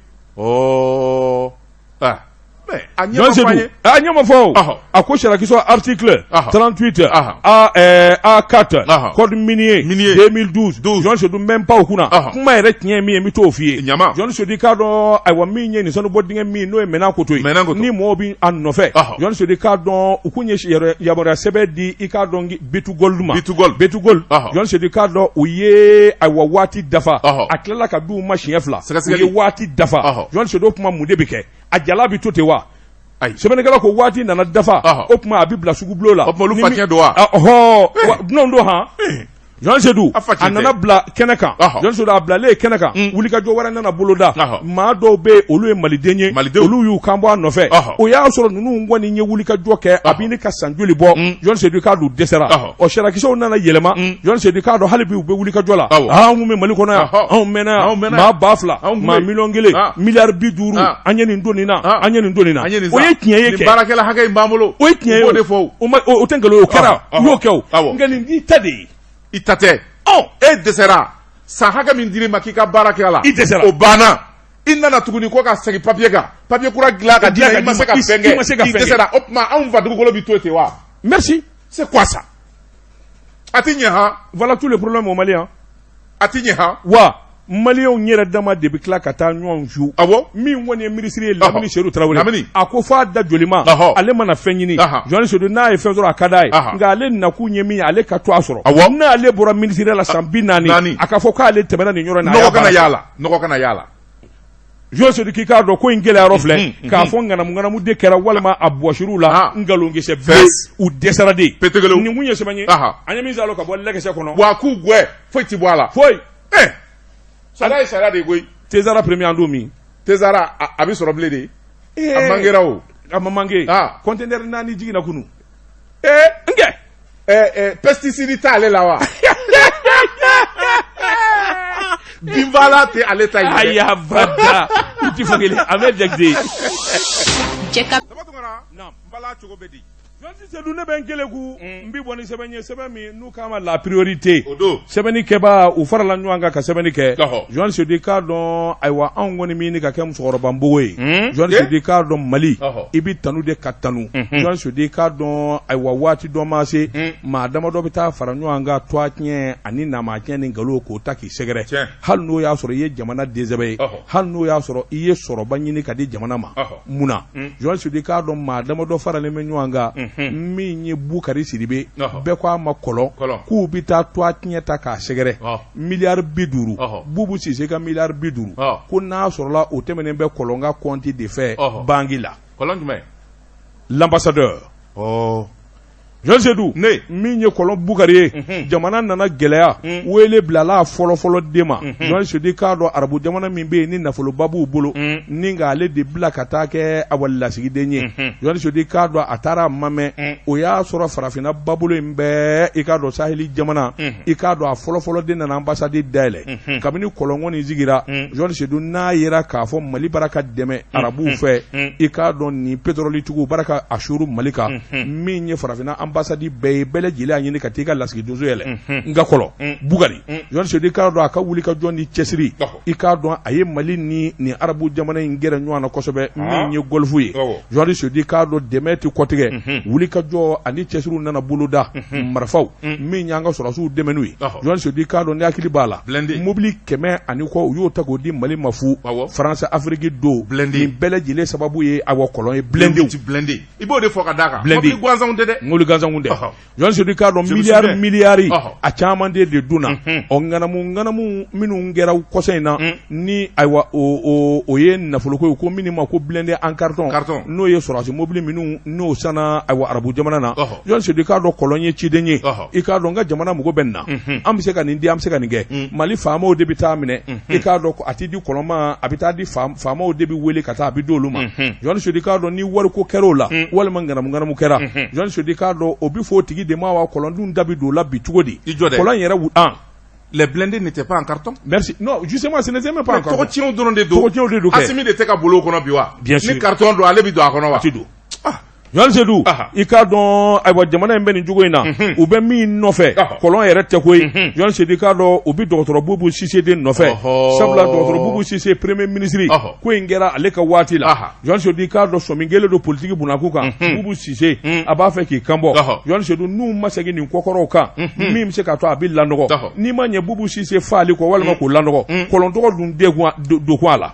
A ɲɛ ma fɔ. A ko sariyakisɛ article 38 A4 code minier 2012, journaliste Seydou, n bɛ n pan o kunna. Kuma yɛrɛ tiɲɛ ye min ye, n bɛ t'o f'i ye. Journaliste Seydou, k'a dɔn ayiwa min ye nin sanubɔ dingɛ min n'o ye Mɛnan Koto ye, ni mɔgɔw bɛ a nɔfɛ, journaliste Seydou, k'a dɔn u kun ye yamaruya sɛbɛn di, i k'a dɔn B2Gold ma. B2Gold, journaliste Seydou, k'a dɔn u ye ayiwa waati dafa, a tilala ka d'u ma siɲɛ 2, u ye waati dafa. Journaliste Seydou, o tuma mun de bɛ kɛ? A jala bɛ to ten wa? Ayi. Sɛbɛnnikɛla ko waati nana dafa, o tuma a bɛ bila sugubulon la. O tuma olu facɛn don wa? Ɔhɔ, dunanw don han. Journaliste Seydou, a nana bila kɛnɛ kan. Journaliste Seydou, a bilalen kɛnɛ kan, wulikajɔ wɛrɛ nana boloda. Maa dɔw bɛ yen, olu ye maliden ye, olu y'u kan bɔ a nɔfɛ. O y'a sɔrɔ ninnu kɔni ye wulikajɔ kɛ, a bɛ ka san joli bɔ? Journaliste Seydou, k'a dɔn dɛsɛra. Ɔ, sariyakisɛw nana yɛlɛma. Journaliste Seydou, k'a dɔn hali bi u bɛ wulikajɔ la. Anw kun bɛ Mali kɔnɔ yan, anw mɛnna yan, maa 2000, maa 1 miliyɔn, miliyari 50, an ye nin don nin na, an ye nin don nin na. O ye tiɲɛ ye kɛ. Baarakɛla hakɛ in b'an bolo. O ye tiɲɛ ye. O de fɔ. O tɛ nkalon ye, o kɛra, u y'o kɛ o. Nka nin t'i ta de ye. I ta tɛ. E dɛsɛra san hakɛ min dir'i ma k'i ka baara kɛ a la. I dɛsɛra. O banna. I nana tuguni ko ka segin papier kan, papier kura dilan ka d'i ma, i ma se ka fɛn kɛ, i dɛsɛra. O tuma anw fa dugukolo bɛ to ten wa? Merci. C'est quoi ça? A ti ɲɛ han. Voilà tout le problème au Mali, hein. A ti ɲɛ han. Wa Maliyɛnw yɛrɛ dama de bɛ tila ka taa ɲɔgɔn su. Awɔ. Min kɔni ye minisiri ye, Lamini Sedu Tarawele. Lamini. A ko f'a da joli ma. Ale mana fɛn ɲini. Journaliste Sedu n'a ye fɛn sɔrɔ a ka d'a ye. Nka ale nakun ye min ye, ale ka to a sɔrɔ. N'ale bɔra minisiriya la san 40. Naani. A ka fɔ k'ale tɛmɛna nin yɔrɔ in na. Nɔgɔ kana y'a la, nɔgɔ kana y'a la. Journaliste Sedu k'i k'a dɔn ko in gɛlɛya yɔrɔ filɛ k'a fɔ ŋanamu ŋanamu de kɛra walima a bɔsiriw la nkalonkisɛ bɛɛ u dɛsɛra de. Petegelew. Nin kun ye sɛbɛn ye. An ye min sɔrɔ ka bɔ lɛkɛsɛ kɔnɔ. Wa k'u gɛn, foyi ti bɔ a la. Foyi. Sariya ye sariya de ye koyi. Tezara premier an don min. Tezara a bɛ sɔrɔ bilen de. A manquera o. A ma manqué. Conteneur 4 jiginna kunun. N kɛ. Pesticide t'ale la wa? Binfagalan tɛ ale ta in. Ayi abada. U ti fɔ kelen a bɛ jate. Cɛ ka. Daba Tunkara. N bala cogo bɛ di? Journaliste Sedu ne bɛ n keleku n bɛ bɔ ni sɛbɛn ye, sɛbɛn min n'u k'a ma La Priorité. O don. Sɛbɛnni kɛbaa u farala ɲɔgɔn kan ka sɛbɛnni kɛ. Journaliste Sedu i k'a dɔn ayiwa anw kɔni min ka kɛ musokɔrɔba npogo ye. Journaliste Sedu i k'a dɔn Mali i bɛ tanu de ka tanu. Journaliste Sedu i k'a dɔn ayiwa waati dɔ ma se maa damadɔ bɛ taa fara ɲɔgɔn kan tɔgɔ tiɲɛ ani nama tiɲɛ ni nkalon k'o ta k'i sɛgɛrɛ. Hali n'o y'a sɔrɔ i ye jamana densɛbɛ ye, hali n'o y'a sɔrɔ i ye sɔrɔba ɲini ka di jamana ma. Mun na journaliste Sedu i k'a dɔn maa damadɔ faralen bɛ ɲɔgɔn kan min ye Bukari Sidibe bɛɛ ko a ma kɔlɔn k'u bɛ taa tɔgɔ tiɲɛ ta k'a sɛgɛrɛ miliyari 50 Bubu Sise ka miliyari 50 ko n'a sɔrɔla o tɛmɛnen bɛ kɔlɔn ka kɔnti de fɛ banki la. Kɔlɔn jumɛn? L'ambassadeur. Journaliste Sedu ne min ye kɔlɔn Bukari ye, jamana nana gɛlɛya, wele bilala fɔlɔfɔlɔ de ma. Journaliste Sedu i k'a dɔn arabu jamana min bɛ yen ni nafoloba b'u bolo ni ka ale de bila ka taa kɛ awa lasigiden ye. Journaliste Sedu i k'a dɔn a taara a ma mɛn, o y'a sɔrɔ farafinna babolo in bɛɛ i k'a dɔn saheli jamana i k'a dɔn a fɔlɔfɔlɔ de nana ambassade dayɛlɛ. Kabini kɔlɔn kɔni sigira, Journaliste Sedu n'a yera k'a fɔ Mali bara ka dɛmɛ arabuw fɛ, i k'a dɔn nin pétroletigiw bara ka a suuru Mali kan. Min ye farafinna ambassade bɛɛ ye, bɛɛ lajɛlen y'a ɲini ka t'i ka lasigidenso yɛlɛ. Nka kɔlɔn Bukari, Journaliste Sedu i k'a dɔn a ka wuli ka jɔ ni cɛsiri, i k'a dɔn a ye Mali ni nin arabu jamana in gɛrɛ ɲɔgɔn na kosɛbɛ, min ye Golfe ye. Journaliste Sedu i k'a dɔn dɛmɛ tɛ kɔtigɛ, wuli ka jɔ ani cɛsiriw nana boloda marifaw min y'an ka sɔrɔdasiw dɛmɛ n'u ye. Journaliste Sedu i k'a dɔn ni hakili b'a la, mobili 100 ani kɔ u y'o ta k'o di Mali ma fu France Afrique don. Nin bɛɛ lajɛlen sababu ye awa kɔlɔn ye, blindé. I b'o de fɔ ka d'a kan. Blindé. Mobili gansanw tɛ dɛ. Mobili gansanw tɛ. Journaliste Sedu i k'a dɔn miliyari miliyari a caman de dunna. Ɔ ŋanamu ŋanamu minnu kɛra kɔsa in na ni ayiwa o ye nafoloko ye ko minnu ma ko blindé en carton n'o ye sɔrɔdasi mobili minnu n'o sanna ayiwa arabu jamana na. Journaliste Sedu i k'a dɔn kɔlɔn ye ciden ye. I k'a dɔn n ka jamana mago bɛ nin na. An bɛ se ka nin di, an bɛ se ka nin kɛ. Mali faamaw de bɛ taa minɛ. I k'a dɔn a tɛ di kɔlɔn ma, a bɛ taa di faamaw de bɛ wele ka taa a bɛ di olu ma. Journaliste Sedu i k'a dɔn ni wariko kɛra o la walima ŋanamu ŋanamu kɛra, Journaliste Sedu i k'a dɔn o bɛ fɔ o tigi de ma wa kɔlɔn dun da bɛ don o la bi cogo di? I jɔ dɛ. Kɔlɔn yɛrɛ an Les blindés n'étaient pas en carton. Merci. Non, justement, ce n'était même pas en carton. Tɔgɔ tiɲɛw dɔrɔn de don. Tɔgɔ tiɲɛw de don kɛ. Asimi de tɛ ka bolo o kɔnɔ bi wa? Bien sûr. Ni carton don, ale bɛ don a kɔnɔ wa? A tɛ don. Journaliste Sedu i k'a dɔn ayiwa jamana in bɛ nin cogo in na, u bɛ min nɔfɛ kɔlɔn yɛrɛ tɛ koyi. Journaliste Sedu i k'a dɔn u bɛ dɔgɔtɔrɔ Bubu Sise de nɔfɛ, sabula dɔgɔtɔrɔ Bubu Sise premier ministre ko in kɛra ale ka waati la. Journaliste Sedu i k'a dɔn sɔmi kɛlen don politiki bunakun kan. Bubu Sise a b'a fɛ k'i kanbɔ. Journaliste Sedu n'u ma segin nin kokɔrɔw kan min bɛ se k'a to a bɛ lanɔgɔ, n'i ma ɲɛ Bubu Sise faali kɔ walima k'o lanɔgɔ, kɔlɔn tɔgɔ dun don a la.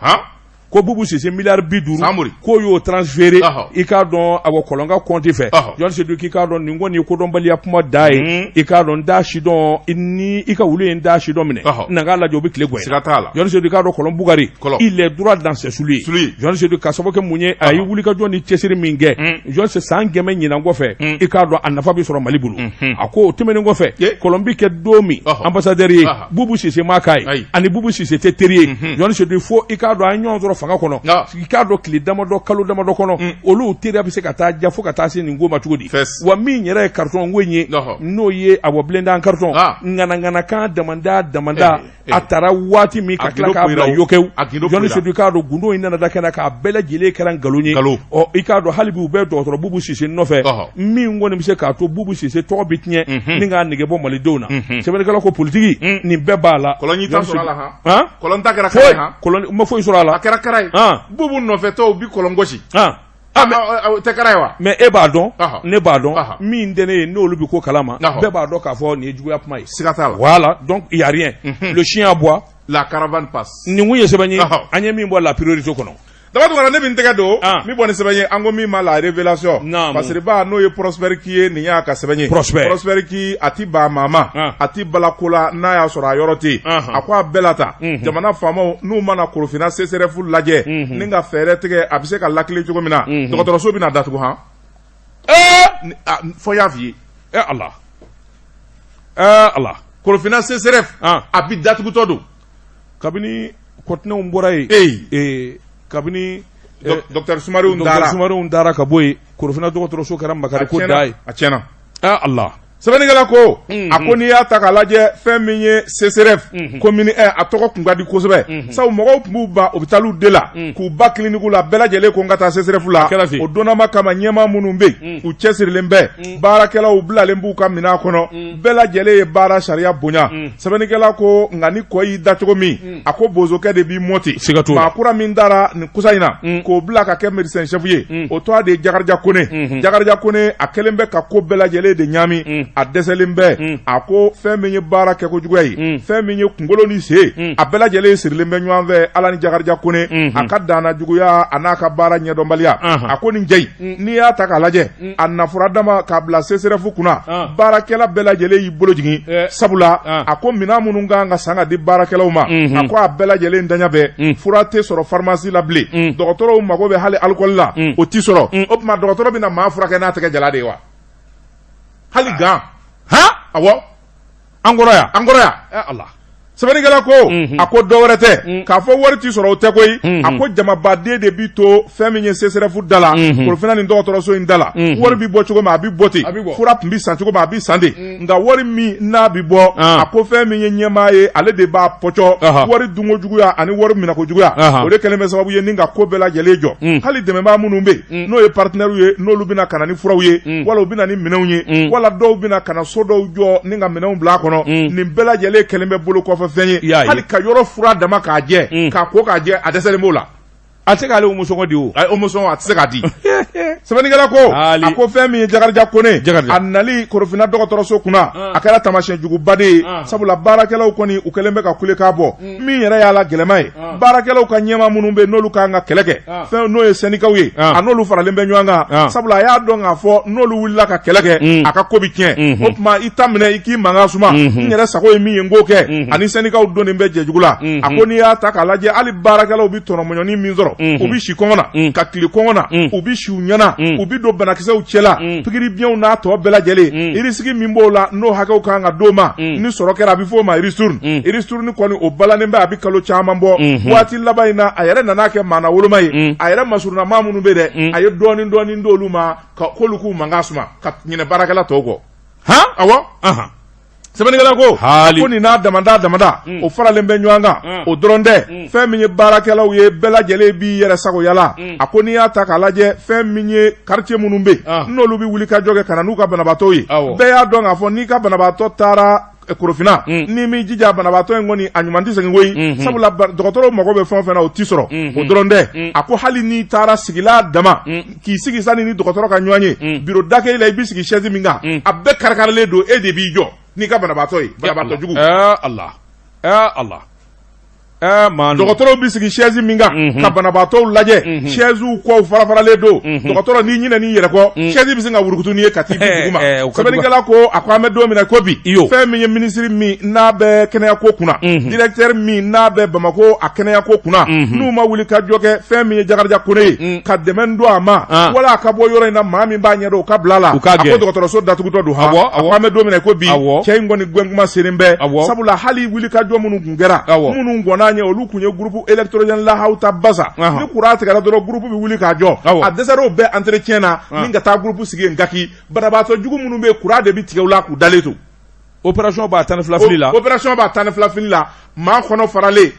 Ko Bubu Sise miliyari 50 k'o y'o transféré i k'a dɔn awa kɔlɔn ka compte fɛ. Journaliste Sedu k'i k'a dɔn nin kɔni ye kodɔnbaliya kuma da ye. I k'a dɔn n t'a sidɔn ni i ka wulu ye n t'a sidɔn minɛ na k'a lajɛ o bɛ tile gɛn. Siga t'a la. Journaliste Sedu i k'a dɔn kɔlɔn Bukari il est droit dans ses souliers. Journaliste Sedu ka sababu kɛ mun ye, a ye wulikajɔ ni cɛsiri min kɛ, Journaliste san 100 ɲinan kɔfɛ, i k'a dɔn a nafa bɛ sɔrɔ Mali bolo. A ko o tɛmɛnen kɔfɛ, kɔlɔn bɛ kɛ don min ambassadeur ye, Bubu Sise ma k'a ye, ani Bubu Sise tɛ teri ye. Journaliste Sedu fo i k'a dɔn an ye ɲɔgɔn sɔrɔ fanga kɔnɔ, i k'a dɔn tile damadɔ kalo damadɔ kɔnɔ, olu teriya bɛ se ka taa ja fo ka taa se nin ko ma cogo di? Wa min yɛrɛ ye carton ko in ye, n'o ye awɔ blindé en carton, ŋanaŋanakan damanda damanda a taara waati min ka tila k'a bila yokɛw. Journaliste Sedu i k'a dɔn gundo in nana da kɛnɛ k'a bɛɛ lajɛlen kɛra nkalon ye. Ɔ i k'a dɔn hali bi u bɛ dɔgɔtɔrɔ Bubu Sise nɔfɛ min kɔni bɛ se k'a to Bubu Sise tɔgɔ bɛ tiɲɛ ni k'a nege bɔ malidenw na. Sɛbɛnnikɛla ko politiki nin bɛɛ b'a la. Kɔlɔn y'i ta sɔrɔ a la han? Kɔlɔn ta kɛra kara ye han? Kɔlɔn ma foyi sɔrɔ a la. A kɛra kara ye. Bubu nɔfɛtɔw bi kɔlɔn gosi. O tɛ kara ye wa? Mais e b'a dɔn, ne b'a dɔn, min tɛ ne ye n'olu bɛ ko kalama, bɛɛ b'a dɔn k'a fɔ nin ye juguya kuma ye. Siga t'a la. Voilà, donc il y a rien. Le chien aboie. La caravane passe. Nin kun ye sɛbɛn ye an ye min bɔ La Priorité kɔnɔ. Daba Tunkara, ne bɛ n tɛgɛ don min bɔ ni sɛbɛn ye, an ko min ma La Révélation. Fasiriba, n'o ye Prosper Ki ye, nin y'a ka sɛbɛn ye. Prosper Ki, a ti ban maa ma, a ti bala ko la n'a y'a sɔrɔ a yɔrɔ tɛ yen. A ko a bɛɛ la ta, jamana faamaw n'u mana Korofina CSRéf lajɛ ni ka fɛɛrɛ tigɛ a bɛ se ka lakile cogo min na, dɔgɔtɔrɔso bɛna datugu han. Fɔ y'a f'i ye. Ala, Ala. Korofina CSRéf, a bi datugutɔ don. Kabini kɔtinɛw bɔra yen, kabini docteur Sumarew dara, Sumarew dara ka bɔ yen, Korofina dɔgɔtɔrɔso kɛra makari ko da ye. A tiɲɛna. Ala. Sɛbɛnnikɛla ko, a ko n'i y'a ta k'a lajɛ, fɛn min ye CSRéf commune 1, a tɔgɔ kun ka di kosɛbɛ, sabu mɔgɔw tun b'u ban hôpitalw de la k'u ba clinique la, bɛɛ lajɛlen ko n ka taa CSRéf la. O donnama kama, ɲɛmaa minnu bɛ yen, u cɛsirilen bɛ, baarakɛlaw bilalen b'u ka minɛn kɔnɔ, bɛɛ lajɛlen ye baara sariya bonya. Sɛbɛnnikɛla ko nka ni kɔ y'i da cogo min, a ko bozokɛ de b'i mɔ ten. Siga t'o la. Maa kura min dara nin kusa in na k'o bila ka kɛ médecin chef ye, o tɔgɔ de ye Jakarija Kone. Jakarija Kone, a kɛlen bɛ ka ko bɛɛ lajɛlen de ɲaami, a dɛsɛlen bɛ. A ko fɛn min ye baara kɛko juguya ye, fɛn min ye kunkolo ni sen, a bɛɛ lajɛlen sirilen bɛ ɲɔgɔn fɛ, Ala ni Jakarija Kone, a ka danna juguya a n'a ka baara ɲɛdɔnbaliya. A ko nin jɛ in, n'i y'a ta k'a lajɛ, a nafura dama k'a bila CSRéf kunna, baarakɛla bɛɛ lajɛlen y'i bolo jigin, sabula a ko minɛn minnu kan ka san ka di baarakɛlaw ma, a ko a bɛɛ lajɛlen daɲa bɛɛ, fura tɛ sɔrɔ pharmacie la bilen, dɔgɔtɔrɔw mago bɛ hali alcool la, o tɛ sɔrɔ. O tuma dɔgɔtɔrɔ bɛna maa furakɛ n'a tɛgɛ jala de ye wa? Hali gant. Awɔ. An kɔrɔ yan. An kɔrɔ yan. Ala. Sɛbɛnnikɛla ko, a ko dɔ wɛrɛ tɛ k'a fɔ wari ti sɔrɔ, o tɛ koyi. A ko jamabaden de bi to fɛn min ye CSRéf da la, Korofina ni dɔgɔtɔrɔso in da la. Wari bi bɔ cogo min, a bi bɔ ten, fura tun bi san cogo min, a bi san ten. Nka wari min n'a bi bɔ, a ko fɛn min ye ɲɛmaa ye, ale de b'a pɔcɔ. Wari dunko juguya ani wari minɛko juguya, o de kɛlen bɛ sababu ye ni ka ko bɛɛ lajɛlen jɔ. Hali dɛmɛbaa minnu bɛ yen, n'o ye partenaires ye, n'olu bɛna ka na ni furaw ye, wala u bɛna ni minɛnw ye, wala dɔw bɛna ka na so dɔw jɔ ni ka minɛnw bila a kɔnɔ, nin bɛɛ lajɛlen kɛlen bɛ bolo kɔfɛ fɛn ye. Hali ka yɔrɔ fura dama k'a jɛ, k'a ko k'a jɛ, a dɛsɛlen b'o la. A tɛ k'ale omo sɔngɔ di o. Ayi, omo sɔngɔ a tɛ se k'a di. Sɛbɛnnikɛla ko, a ko fɛn min ye Jakarija Kone, a nali Korofina dɔgɔtɔrɔso kunna, a kɛra taamasiyɛn juguba de ye, sabula baarakɛlaw kɔni, u kɛlen bɛ ka kulekan bɔ. Min yɛrɛ y'a la gɛlɛma ye, baarakɛlaw ka ɲɛmaa minnu bɛ, n'olu kan ka kɛlɛ kɛ, fɛn n'o ye sɛndikaw ye, a n'olu faralen bɛ ɲɔgɔn kan, sabula a y'a dɔn k'a fɔ n'olu wulila ka kɛlɛ kɛ, a ka ko bɛ tiɲɛ. O tuma i ta minɛ, i k'i mankan suma, n yɛrɛ sago ye min ye, n k'o kɛ. Ani sɛndikaw donnen bɛ jɛjugu la. A ko n'i y'a ta k'a lajɛ, hali baarakɛlaw bɛ tɔnɔmɔɲɔni min sɔrɔ, u bɛ si kɔngɔ na ka tile kɔngɔ na, u bɛ si u ɲɛna, u bɛ don banakisɛw cɛla, pikiri biɲɛw n'a tɔ bɛɛ lajɛlen, risque min b'o la, n'o hakɛw kan ka d'o ma, ni sɔrɔ kɛra, a bɛ f'o ma ristourne. Ristourne kɔni, o balannen bɛ, a bɛ kalo caman bɔ. Waati laban in na, a yɛrɛ nana kɛ maana woloma ye, a yɛrɛ masurunna maa minnu bɛ dɛ, a ye dɔɔnin dɔɔnin d'olu ma k'olu k'u mankan suma ka ɲinɛ baarakɛla tɔw kɔ. Awɔ. Sɛbɛnnikɛla ko, ko nin n'a damada damada, o faralen bɛ ɲɔgɔn kan. O dɔrɔn tɛ, fɛn min ye baarakɛlaw ye, bɛɛ lajɛlen b'i yɛrɛ sagoya la. A ko n'i y'a ta k'a lajɛ, fɛn min ye quartier minnu bɛ yen, n'olu bɛ wuli ka jɔ kɛ ka na n'u ka banabaatɔw ye, bɛɛ y'a dɔn k'a fɔ n'i ka banabaatɔ taara Korofina, n'i m'i jija, banabaatɔ in kɔni a ɲuman tɛ segin koyi, sabula dɔgɔtɔrɔw mago bɛ fɛn o fɛn na, o tɛ sɔrɔ. O dɔrɔn tɛ, a ko hali n'i taara sigila dama k'i sigi sani ni dɔgɔtɔrɔ ka ɲɔgɔn ye, biro da kɛ i la, i bɛ sigi chaise min kan, a bɛɛ karikarilen don, e de b'i jɔ n'i ka banabaatɔ ye, banabaatɔ jugu. Ala, Ala. Dɔgɔtɔrɔw bɛ sigi chaise min kan ka banabaatɔw lajɛ, chaisew kɔw farafaralen don. Dɔgɔtɔrɔ, n'i ɲinɛn'i yɛrɛ kɔ, chaise bɛ sin ka wurukutu n'i ye ka t'i bin duguma. Sɛbɛnnikɛla ko, a ko an bɛ don min na ko bi, fɛn min ye minisiri min n'a bɛ kɛnɛyako kunna, directeur min n'a bɛ Bamakɔ a kɛnɛyako kunna, n'u ma wuli ka jɔ kɛ fɛn min ye Jakarija Kone ye, ka dɛmɛ don a ma, wala a ka bɔ yɔrɔ in na, maa min b'a ɲɛdɔn, o ka bila a la. A ko dɔgɔtɔrɔso datugutɔ don. A ko an bɛ don min na ko bi, cɛ in kɔni gɛnkuma selen bɛ, sabula hali wuli ka jɔ minnu kɛra, minnu kɔn'a ɲɛ, olu tun ye groupe électrogène lahaw ta basa. Ni courant tigɛra dɔrɔn, groupe bɛ wuli k'a jɔ. A dɛsɛra o bɛɛ entretien na ni ka taa groupe sigi yen kaki. Banabaatɔ jugu minnu bɛ, courant de bɛ tigɛ u la k'u dalen to. Opération b'a 12 fili la. Opération b'a 12 fili la, maa kɔnɔ faralen,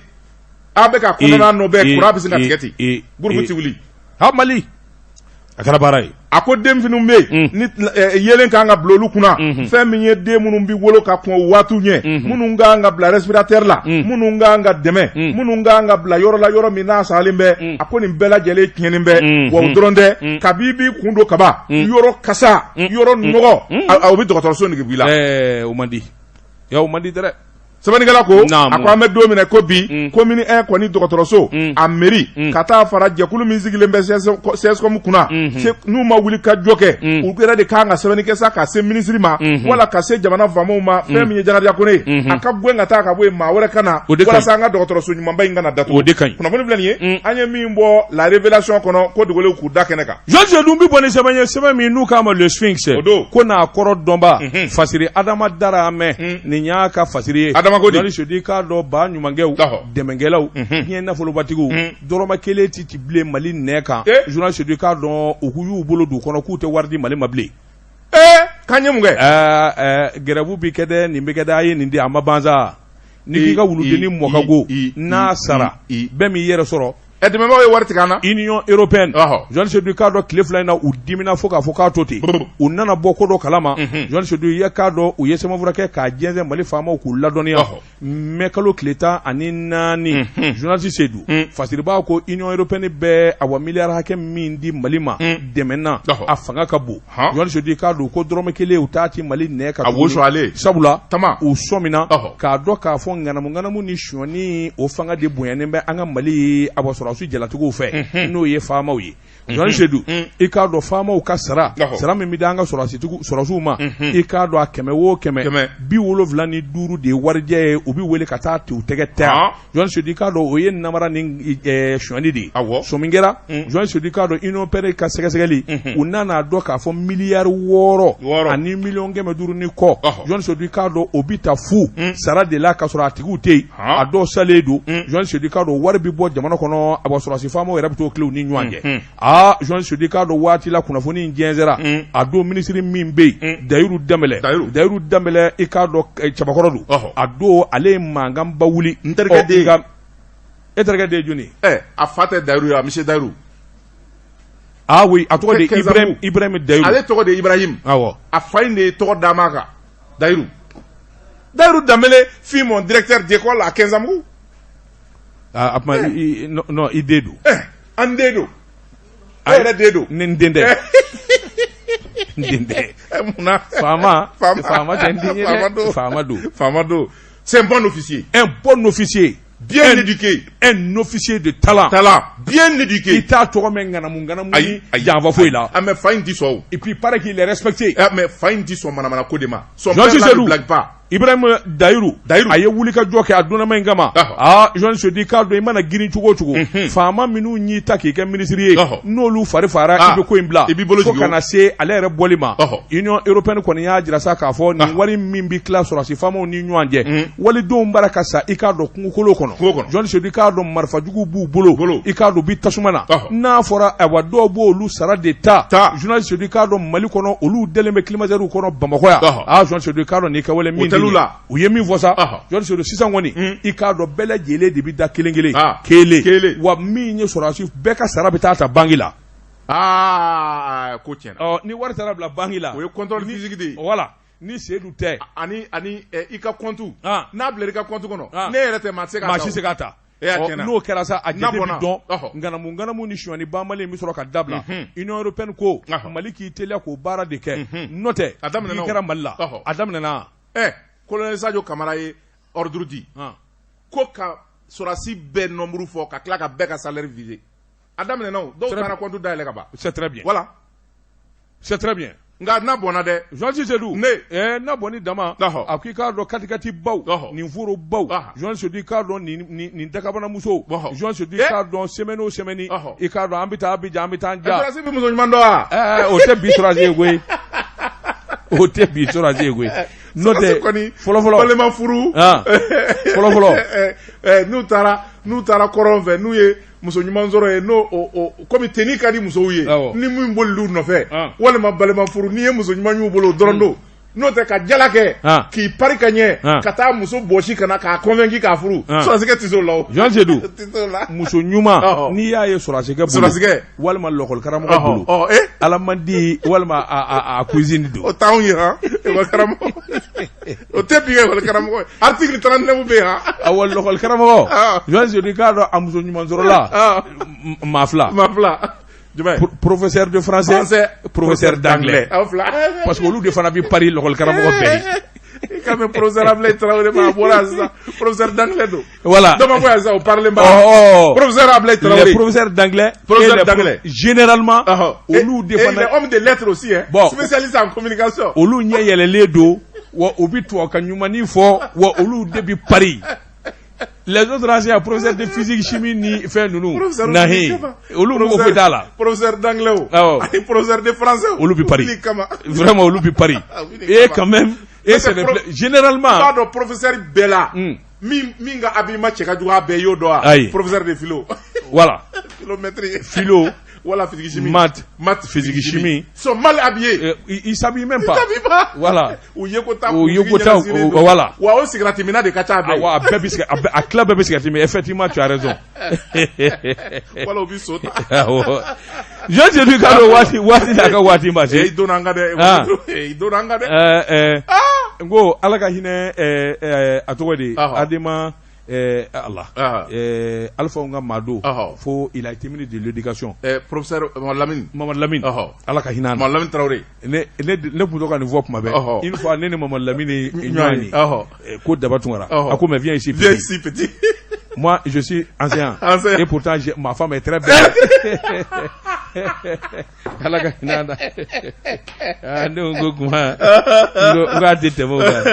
a bɛ ka kɔnɔna nɔ bɛɛ, courant bɛ sin ka tigɛ ten, groupe tɛ wuli. Ha, Mali, a kɛra baara ye. A ko denfiniw bɛ yen ni yeelen kan ka bila olu kunna, fɛn min ye den minnu bɛ wolo ka kɔn o waatiw ɲɛ, minnu kan ka bila respirateur la, minnu kan ka dɛmɛ, minnu kan ka bila yɔrɔ la, yɔrɔ min n'a salen bɛ, a ko nin bɛɛ lajɛlen tiɲɛnen bɛ. Wa o dɔrɔn tɛ, kabi b'i kun don kaban, yɔrɔ kasa, yɔrɔ nɔgɔ, o bɛ dɔgɔtɔrɔso nege b'i la. O man di, o man di dɛ. Sɛbɛnnikɛla ko a ko an bɛ don min na ko bi mm. commune 1 kɔni dɔgɔtɔrɔso mm. a mairie mm. ka taa fara jɛkulu min sigilen bɛ CSCOM kunna mm-hmm. n'u ma wuli ka jɔ kɛ u yɛrɛ de kan ka sɛbɛnni kɛ sa ka se minisiri ma mm-hmm. wala ka se jamana faamaw ma fɛn min ye Jakarija Kone ye mm-hmm. a ka gɛn ka taa ka bɔ yen maa wɛrɛ ka na walasa an ka dɔgɔtɔrɔso ɲumanba in kana datugu. O de ka ɲi. Kunnafoni filɛ nin ye an ye min bɔ La Révélation kɔnɔ ko dogolenw k'u da kɛnɛ kan. Journaliste dun bi bɔ ni sɛbɛn ye sɛbɛn min n'u k'a ma Le Sphinx O don. ko n'a kɔrɔ dɔnba Fasiri Adama Daramɛ nin y'a ka fasiri ye Adama ko di? Journaliste i k'a dɔn ba ɲumankɛw Ɔhɔ. dɛmɛkɛlaw diɲɛ nafolobatigiw dɔrɔmɛ kelen tɛ ci bilen Mali nɛ kan Eh. Journaliste i k'a dɔn u k'u y'u bolo don u kɔnɔ k'u tɛ wari di Mali ma bilen Ee k'an ye mun kɛ? Ɛɛ ɛɛ grève bi kɛ dɛ nin bɛ kɛ dɛ a ye nin di a ma ban sa n'i k'i ka wuludennin mɔ ka go n'a sara bɛɛ m'i yɛrɛ sɔrɔ ɛ dɛmɛbaaw ye wari tigɛ an na. Union européenne Ɔhɔ. Journaliste i k'a dɔn tile fila in na u dimina fo k'a fɔ k'a to ten u nana bɔ ko dɔ kalama Journaliste i k'a dɔn u ye sɛbɛnfura kɛ k'a jɛnsɛn Mali faamaw k'u ladɔnniya Ɔhɔ. mɛ kalo tile 14 Journaliste Seydou Fasiriba ko Union européenne bɛ awa miliyari hakɛ min di Mali ma dɛmɛ na Ɔhɔ. a fanga ka bon Han. Journaliste Seydou i k'a dɔn ko dɔrɔmɛ kelen u t'a ci Mali nɛ kan A woso ale. sabula Tama. u sɔmina Ɔhɔ. k'a dɔn k'a fɔ ŋanamu ŋanamu ni sonyani o fanga de bonyanen bɛ an ka Mali awa sɔrɔdasi jalatigiw fɛ n'o ye faamaw ye Journaliste Seydou i k'a dɔn faamaw ka sara Ɔhɔ. sara min bɛ di an ka sɔrɔdasiw ma i k'a dɔn a kɛmɛ o kɛmɛ Kɛmɛ. 75 de ye warijɛ ye u bɛ wele ka taa u tɛgɛ ta Han. Journaliste Seydou i k'a dɔn o ye namara ni sonyani de ye Awɔ. sɔmi kɛra Journaliste Seydou i k'a dɔn Union européenne ka sɛgɛsɛgɛli u nana dɔn k'a fɔ miliyari 6 Wɔɔrɔ. ani miliyɔn 500 ni kɔ Ɔhɔ. Journaliste Seydou i k'a dɔn o bɛ ta fu sara de la k'a sɔrɔ a tigiw tɛ yen Han. a dɔw salen don Journaliste Seydou i k'a dɔn wari bɛ bɔ jamana kɔnɔ a sɔrɔdasi faamaw yɛrɛ bɛ t'o tila u ni ɲɔgɔn cɛ aa Journaliste Seydou i k'a dɔn waati la kunnafoni in jɛnsɛnra a don minisiri min bɛ yen Dayiru Danbɛlɛ Dayiru. Dayiru Danbɛlɛ i k'a dɔn cɛbakɔrɔ don Ɔhɔ. a don ale ye mankanba wuli N terikɛ Ɔ, den. nka e terikɛ den ye jɔni ye Ɛ a fa tɛ Dayiru ye wa monsieur Dayiru. ah oui a tɔgɔ de ye Kɛnzanbugu. Ibrahim Ibrahim Dayiru Ale tɔgɔ de ye Ibrahim. awɔ A fa in de ye tɔgɔ d'a ma kan Dayiru. Dayiru Danbɛlɛ fut mon directeur d'école à Kɛnzanbugu. ah a tuma non non, i den don Ɛ an den don. E yɛrɛ den don. ne n den tɛ n den tɛ Ɛ munna. faama Faama. faama tɛ n den ye Faama dɛ don. faama don Faama don. C'est un bon officier. un bon officier Bien éduqué. un officier de talent Talent. Bien éduqué. i t'a tɔgɔ mɛn ŋanamu ŋanamu Ayi ni ayi. janfa foyi la Ah mais fa in ti sɔn o. et puis il paraît qu'il est respecté Ah mais fa in ti sɔn manamana ko de ma. Son Jean père là ne Seydou. blague pas. Ibrahim Dayiru Dayiru. a ye wulikajɔ kɛ a donnama in kama Ɔhɔ. aa Journaliste Seydou i k'a dɔn i mana girin cogo o cogo faama minnu y'i ta k'i kɛ minisiri ye Ɔhɔ. n'olu fari fara Ah, i bɛ ko in bila i b'i bolo fo jigin ka o. na se ale yɛrɛ bɔli ma Ɔhɔ. Union européenne kɔni y'a jira sa k'a fɔ nin wari min bɛ tila sɔrɔdasi faamaw ni ɲɔgɔn cɛ walidenw bara ka sa i k'a dɔn kungokolo kɔnɔ Kungo kɔnɔ. Journaliste Seydou i k'a dɔn marifajuguw b'u bolo Bolo. i k'a dɔn u bɛ tasuma na Ɔhɔ. n'a fɔra ayiwa dɔw b'olu sara de ta Ta. Journaliste Seydou i k'a dɔn Mali kɔnɔ olu dalen bɛ climatiseur kɔnɔ Bamakɔ yan Ɔhɔ. aa Journaliste Seydou i k'a dɔn nin kɛwale min Hôtel tɛ ɲɛ. la. u ye min fɔ sa Ɔhɔ. Journaliste Seydou sisan kɔni i k'a dɔn bɛɛ lajɛlen de bɛ da kelen kelen Ah. kelen Kelen. wa min ye sɔrɔdasi bɛɛ ka sara bɛ taa ta banki la Aa ko tiɲɛna. ɔ ni wari taara bila banki la O ye contrôle physique de ye. voilà ni Seydou tɛ Ani i ka compte. Ah. N'a bila i ka compte kɔnɔ. Ah. Ne yɛrɛ tɛ maa tɛ se k'a maa ta si o. se k'a ta E y'a Ɔ, tiɲɛna. n'o kɛra sa a N'a jate bɛ bɔnna. dɔn Ɔhɔ. ŋanamu ŋanamu ni sonyani banbali in bɛ sɔrɔ ka dabila Union européenne ko Ɔhɔ. Mali k'i teliya k'o baara de kɛ n'o tɛ A daminɛna n'i o. kɛra Mali la Ɔhɔ. a daminɛna Ɛ colonel Sadio Kamara ye ordre di. Han. Ko ka sɔrɔdasi bɛɛ nombre fɔ ka tila ka bɛɛ ka salaire viser. A daminɛna o. Dɔw Très taara compte dayɛlɛ ka ban. c'est très bien Voilà. c'est très bien Nka n'a bɔnna dɛ. Journaliste Seydou Ne. n'a bɔnni dama Ɔhɔ. a ko i k'a dɔn katikati baw Ɔhɔ. nin foro baw Ɔhɔ. Journaliste Seydou i k'a dɔn nin dakabanamusow Ɔhɔ. Journaliste Seydou i Eh. k'a dɔn semaine o semaine Ɔhɔ. i k'a dɔn an bɛ taa Abidjan an bɛ taa an ja Sɔrɔdasi bɛ muso ɲuman dɔn wa? O tɛ bi sɔrɔdasi ye koyi o tɛ bi sɔrɔdasi ye koyi n'o tɛ Sɔrɔdasi kɔni fɔlɔ fɔlɔ balima furu. Ah. fɔlɔ fɔlɔ N'u taara kɔrɔn fɛ n'u ye muso ɲuman sɔrɔ yen n'o o komi tenue ka di musow ye Awɔ. ni min bolil'u nɔfɛ Ah. walima balima furu n'i ye muso ɲuman y'u bolo o dɔrɔn don n'o tɛ ka jala kɛ Ah. k'i pari ka ɲɛ Ah. ka taa muso bɔsi ka na k'a convaincu k'a furu Ah. sɔrɔdasikɛ tɛ se o la o Jean Seydou tɛ se o la muso ɲuman Ɔhɔ. n'i y'a ye sɔrɔdasikɛ bolo Sɔrɔdasikɛ. walima lɔkɔlikaramɔgɔ bolo ɔ eh alamandi walima a cousine don o t'anw ye han école karamɔgɔ o tɛ bi kɛ école karamɔgɔ ye article 39 bɛ yen han awɔ lɔkɔlikaramɔgɔ Ah. Jean Seydou i k'a dɔn a muso ɲuman sɔrɔla Ah. maa fila maa fila jumɛn Professeur de français Français, professeur d'anglais aw fila parce que olu de fana bɛ Paris lɔkɔlikaramɔgɔ bɛɛ ye. I ka mɛn professeur Ablaye Traoré ma, a bɔra yan sisan, professeur d'anglais don. Voilà. Dɔ ma bɔ yan sisan, o parlen ba. Oh, oh. Professeur Ablaye Traoré. Les professeurs d'anglais. Professeur et les d'anglais. Généralement, Ɔhɔ. olu de Et il fana est homme de lettres aussi, hein. Bon. Spécialiste en communication. Olu ɲɛ yɛlɛlen don wa, u bɛ tubabukan ɲumannin fɔ wa, olu de bɛ Paris. Les autres enseignants, professeur de physique, chimie ni fɛn ninnu, Professeur nahi, olu mɔgɔ foyi t'a la. Professeur d'anglais o. Awɔ. Ani professeur de français o. Olu bɛ Paris. Olu kama. Vraiment, olu bɛ Paris. Olu Et kama. quand même, et Parce que c'est des généralement. I b'a dɔn, professeur bɛɛ la, min ka habillement cɛ ka jugu a bɛɛ y'o dɔn wa? Ayi. Professeur de philo. Voilà. Philométrie. Philo. Voilà, physique chimie. Maths. Maths, physique chimie. Ils sont mal habillés. Ils s'habillent même pas. Ils s'habillent pas. Voilà. U ye ko ta. U ye ko ta, voilà. Wa o cigarette minna de ka ca a bɛɛ ye. Wa a bɛɛ bɛ a bɛɛ, a tila bɛɛ bɛ cigarette min. Effectivement, tu as raison. Wala u bɛ so ta. Awɔ. Jean Seydou ka dɔn waati waati n'a ka waati ma I se. donna an kan dɛ. Ah. I donna an kan dɛ. N ko Ala ka hinɛ a tɔgɔ de Adema Allah Alpha ka maa don fo il a été ministre de l'éducation. Professeur Mamadu Lamine. Mamadu Lamine. Ala ka hinɛ a na. Mamadu Lamine Traoré. Ne tun to ka nin fɔ kuma bɛɛ. Une fois, ne ni Mamadu Lamine ye ɲɔgɔn ye. Ko Daba Tunkara. A ko: mais viens ici. Viens ici, petit. Moi, je suis enseignant. Enseignant. Et pourtant, ma femme est très belle. Ala ka hinɛ a na. Ah, ne ko kuma n ko a tɛ tɛmɛ o kan.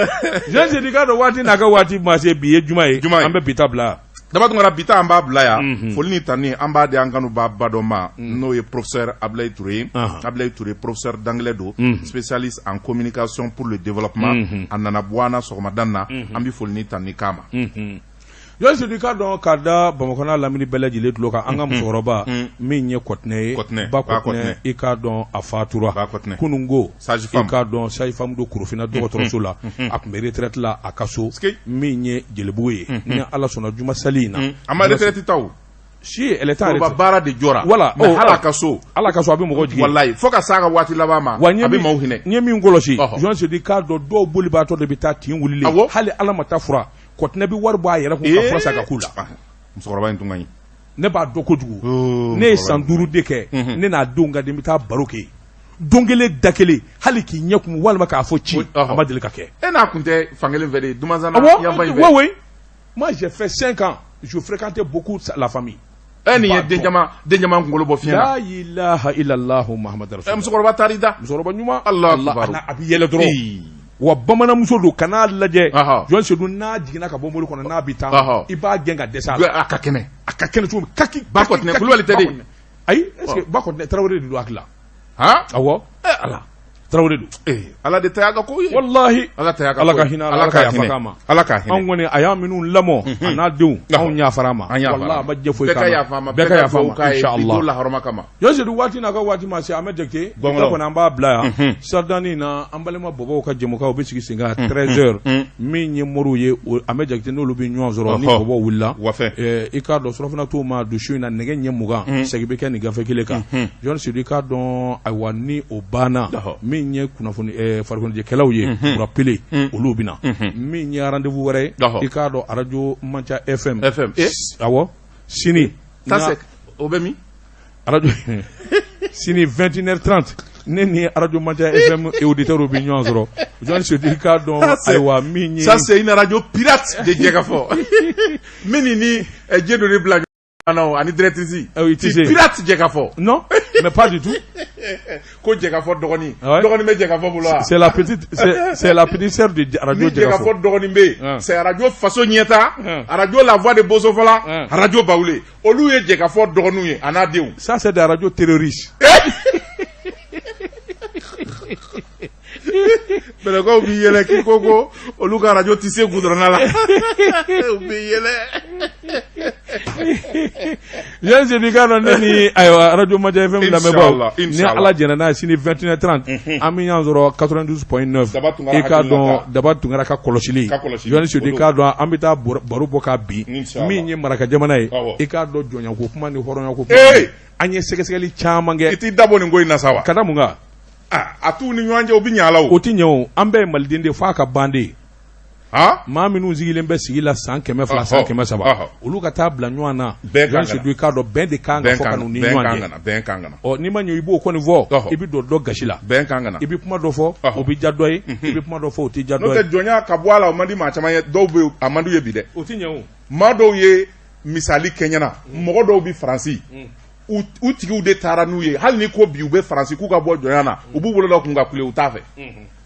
Jean Seydou k'a dɔn waati n'a ka waati ma se, bi ye juma ye. Juma ye. An bɛ bi ta bila. Daba Tunkara, bi ta an b'a bila yan. Foli ni tani an b'a di an kanuba ba dɔ ma, n'o ye professeur Ablaye Touré ye. Ablaye Touré, professeur d'anglais don, spécialiste en communication pour le développement. A nana bɔ an na sɔgɔmada in na, an bɛ foli ni tani k'a ma. Jean Seydou k'a dɔn k'a da Bamakɔ n'a lamini bɛɛ lajɛlen tulo kan, an ka musokɔrɔba min ye Kɔtinɛ ye. Kɔtinɛ, Ba Ba Kɔtinɛ, Kɔtinɛ. I k'a dɔn a fatura Ba Kɔtinɛ. kunungo. Sage I femme. k'a dɔn sage femme don Korofina dɔgɔtɔrɔso la, a tun bɛ retraite la a ka so Ski. min ye Jelibugu ye. Ni Ala sɔnna, juma sali in na. A ma retraite ta o. Si, elle était en Foroba retraite. baara de jɔra. Voilà. Mais Oh, hali a oh. ka so. Ala ka so, a bɛ mɔgɔw jigin. Walayi, fo ka s'a ka waati laban ma, Wa n ye a bɛ min maaw hinɛ. N ye min kɔlɔsi, Jean Seydou k'a dɔn dɔw bolibaatɔ de bɛ taa tin wulilen, hali Ala ma taa fura, Kɔtinɛ bɛ wari bɔ a yɛrɛ kun ka fura san ka k'u la. Ah, musokɔrɔba in tun ka ɲi. Ne b'a dɔn kojugu. Oh, Ne ye musokɔrɔba san in. 5 de kɛ ne n'a denw ka di, n bɛ taa baro kɛ yen don kelen, da kelen, hali k'i ɲɛ kumu walima k'a fɔ ci, a ma deli ka kɛ. E n'a kun tɛ fankelen fɛ de, Dumanzana yanfan in Oui, fɛ. oui, moi j'ai fait 5 ans, je fréquentais beaucoup la famille. E nin ye B'a den dɔn. caman, den caman kunkolo bɔ fiɲɛ na. La ilaha illallah Muhammad rasulullah. Musokɔrɔba taar'i da. Musokɔrɔba ɲuman. Allah Allah, akbar. a bɛ yɛlɛ dɔrɔn wa, bamananmuso don, kan'a lajɛ. Jɔn Seydou, n'a jiginna ka bɔ mobili kɔnɔ, n'a bɛ taa, i b'a gɛn ka dɛsɛ a la. A ka kɛnɛ. A ka kɛnɛ cogo min, kaki. Ba Kaki, Kɔtinɛ, kaki, Kulubali tɛ Ba de? Kɔtinɛ. Ayi, est ce que Ba Kɔtinɛ, Tarawele de don hakili la. Han. Awɔ. Ala, Tarawele don. Ala de ta y'a ka ko ye. Wallahi. Ala ta y'a ka Ala ko ka ye. hinɛ a la, Ala Ala ka ka yafa hinɛ. k'a ma. Ala ka hinɛ. Anw kɔni, a y'a minnu lamɔ, a n'a denw, anw yafara a ma. An yafara. Wallahi, a ma jɛ foyi Bɛɛ k'a ka la. yafa a ma. Bɛɛ ka yafa a dugawu ma, k'a ye bi inshallah. don lahɔrɔma kama. Jɔn Seydou, waati n'a ka waati ma se, an bɛ jate Gɔngɔlɔ. ta kɔni, an b'a bila yan. Sadani na, an balima bɔbɔw ka jɛmukan, u bɛ sigi sen kan 13 heures. Min ye moriw ye, an bɛ jate n'olu bɛ ɲɔgɔn sɔrɔ ni bɔbɔw wulila. Wafɛ. I k'a dɔn surafana t'o ma don su in na, nɛgɛ ɲɛ 20, segin bɛ kɛ nin gafe kelen kan. Jɔn Seydou, i k'a dɔn, ayiwa, ni o banna, min ye kunnafoni farikoloɲɛnajɛkɛlaw ye, Burapele, olu bɛ na. Min ye rendez-vous wɛrɛ ye, i k'a dɔn arajo Manca FM. FM. Awɔ, sini. Ça c'est o bɛ min? Arajo sini 21h30, ne ni arajo Manca FM auditeurs bɛ ɲɔgɔn sɔrɔ. Jɔn Seydou, i k'a dɔn, ayiwa, min ye Ça c'est une radio pirate de Jɛkafɔ. Min ni jɛ dɔ de bila ɲɔgɔn na o, ani directrice. Ah oui, tu sais. Pirate Jɛkafɔ. Non, mais pas du tout. Ko Jɛkafɔ dɔgɔnin. Ouais. Dɔgɔnin bɛ Jɛkafɔ bolo wa? C'est la petite sœur de radio Ni Jɛkafɔ Jɛkafɔ. dɔgɔnin bɛ yen, c'est radio Faso Ɲɛta, radio La Voix de Bosofala, radio Bawule. Olu ye Jɛkafɔ dɔgɔninw ye, a n'a denw. Ça c'est des radios terroristes. Bɛlɛkaw b'i yɛlɛ k'i ko olu ka radio tɛ se goudron la. U b'i yɛlɛ. Jean Seydou, k'a dɔn ne ni, ayiwa, radio Manca FM lamɛnbaaw, Inshallah, ni inshallah. Ala jɛnna n'a ye, sini 21h30, an bɛ ɲɔgɔn sɔrɔ 92.9. Daba Tunkara I k'a hakilina dɔn ta. Daba Tunkara ka kɔlɔsili. Ka kɔlɔsili. Jean Seydou, i O don. k'a dɔn an bɛ taa baro bɔ k'a bin. Inshallah. Min ye maraka jamana ye, i k'a dɔn jɔnyako kuma ni hɔrɔnyako kuma, an ye sɛgɛsɛgɛli caman I kɛ. t'i dabɔ nin ko in na sa wa? Ka da mun kan? Ah, a t'u ni ɲɔgɔn cɛ, u bɛ ɲɛ a la o. O ti ɲɛ o, an bɛɛ ye maliden de ye, f'a ka ban de. Maa minnu sigilen bɛ sigi la san 200, san 300, olu ka taa bila ɲɔgɔn na, Sedu, i k'a dɔn bɛn de kan ka fɔ ka n'u ni ɲɔgɔn cɛ. Ɔ, n'i ma ɲɛ, i b'o kɔni fɔ, i bɛ don dɔ gasi la. Bɛn kan ka na. I bɛ kuma dɔ fɔ, o bɛ diya dɔ ye, i bɛ kuma dɔ fɔ, o tɛ diya dɔ ye. N'o tɛ, jɔnya ka bɔ a la, o man di maa caman ye. Dɔw bɛ yen, a man d'u ye bi dɛ. O tɛ ɲɛ o. Maa dɔw ye misali kɛ ɲɛna, mɔgɔ dɔw bɛ Faransi, u tigiw de taara n'u ye. Hali ni ko bi u bɛ Faransi k'u ka bɔ jɔnya na, u b'u bolo da kun ka kule, u t'a fɛ.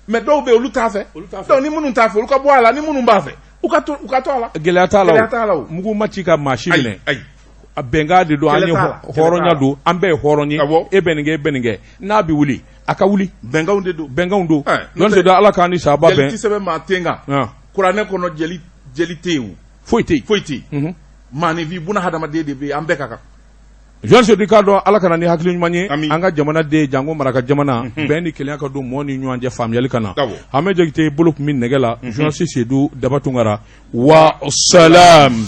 Mais dɔw bɛ yen, olu t'a fɛ. Donc ni minnu t'a fɛ, olu ka bɔ a la. Ni minnu b'a fɛ, u ka to, u ka to a la. Gɛlɛya t'a la. Gɛlɛya t'a la o. Mugu ma ci ka maa si minɛ. Ayi. A bɛnkan de don. An ye hɔrɔnya don, an bɛɛ ye hɔrɔn ye. E bɛ nin kɛ, e bɛ nin kɛ, n'a bɛ wuli, a ka wuli. Bɛnkanw de don. Bɛnkanw don. Donc Sedu, Ala k'an ni saba bɛn. Jeli tɛ sɛbɛn maa ten kan. Kuranɛ kɔnɔ, jeli jeli tɛ yen o. Foyi tɛ yen. Foyi tɛ yen. Maaninfin, buna hadamaden de bɛ yen, an bɛɛ ka kan. Jean Sedu, k'a dɔn Ala ka na ni hakili ɲuman ye an ka jamana den, janko maraka jamana, bɛn ni kelenya ka don mɔɔ ni ɲɔgɔn cɛ, faamuyali ka na. Hamɛ Jakite bolo tun bɛ nɛgɛ la. Jean Sedu Daba Tunkara wa salam.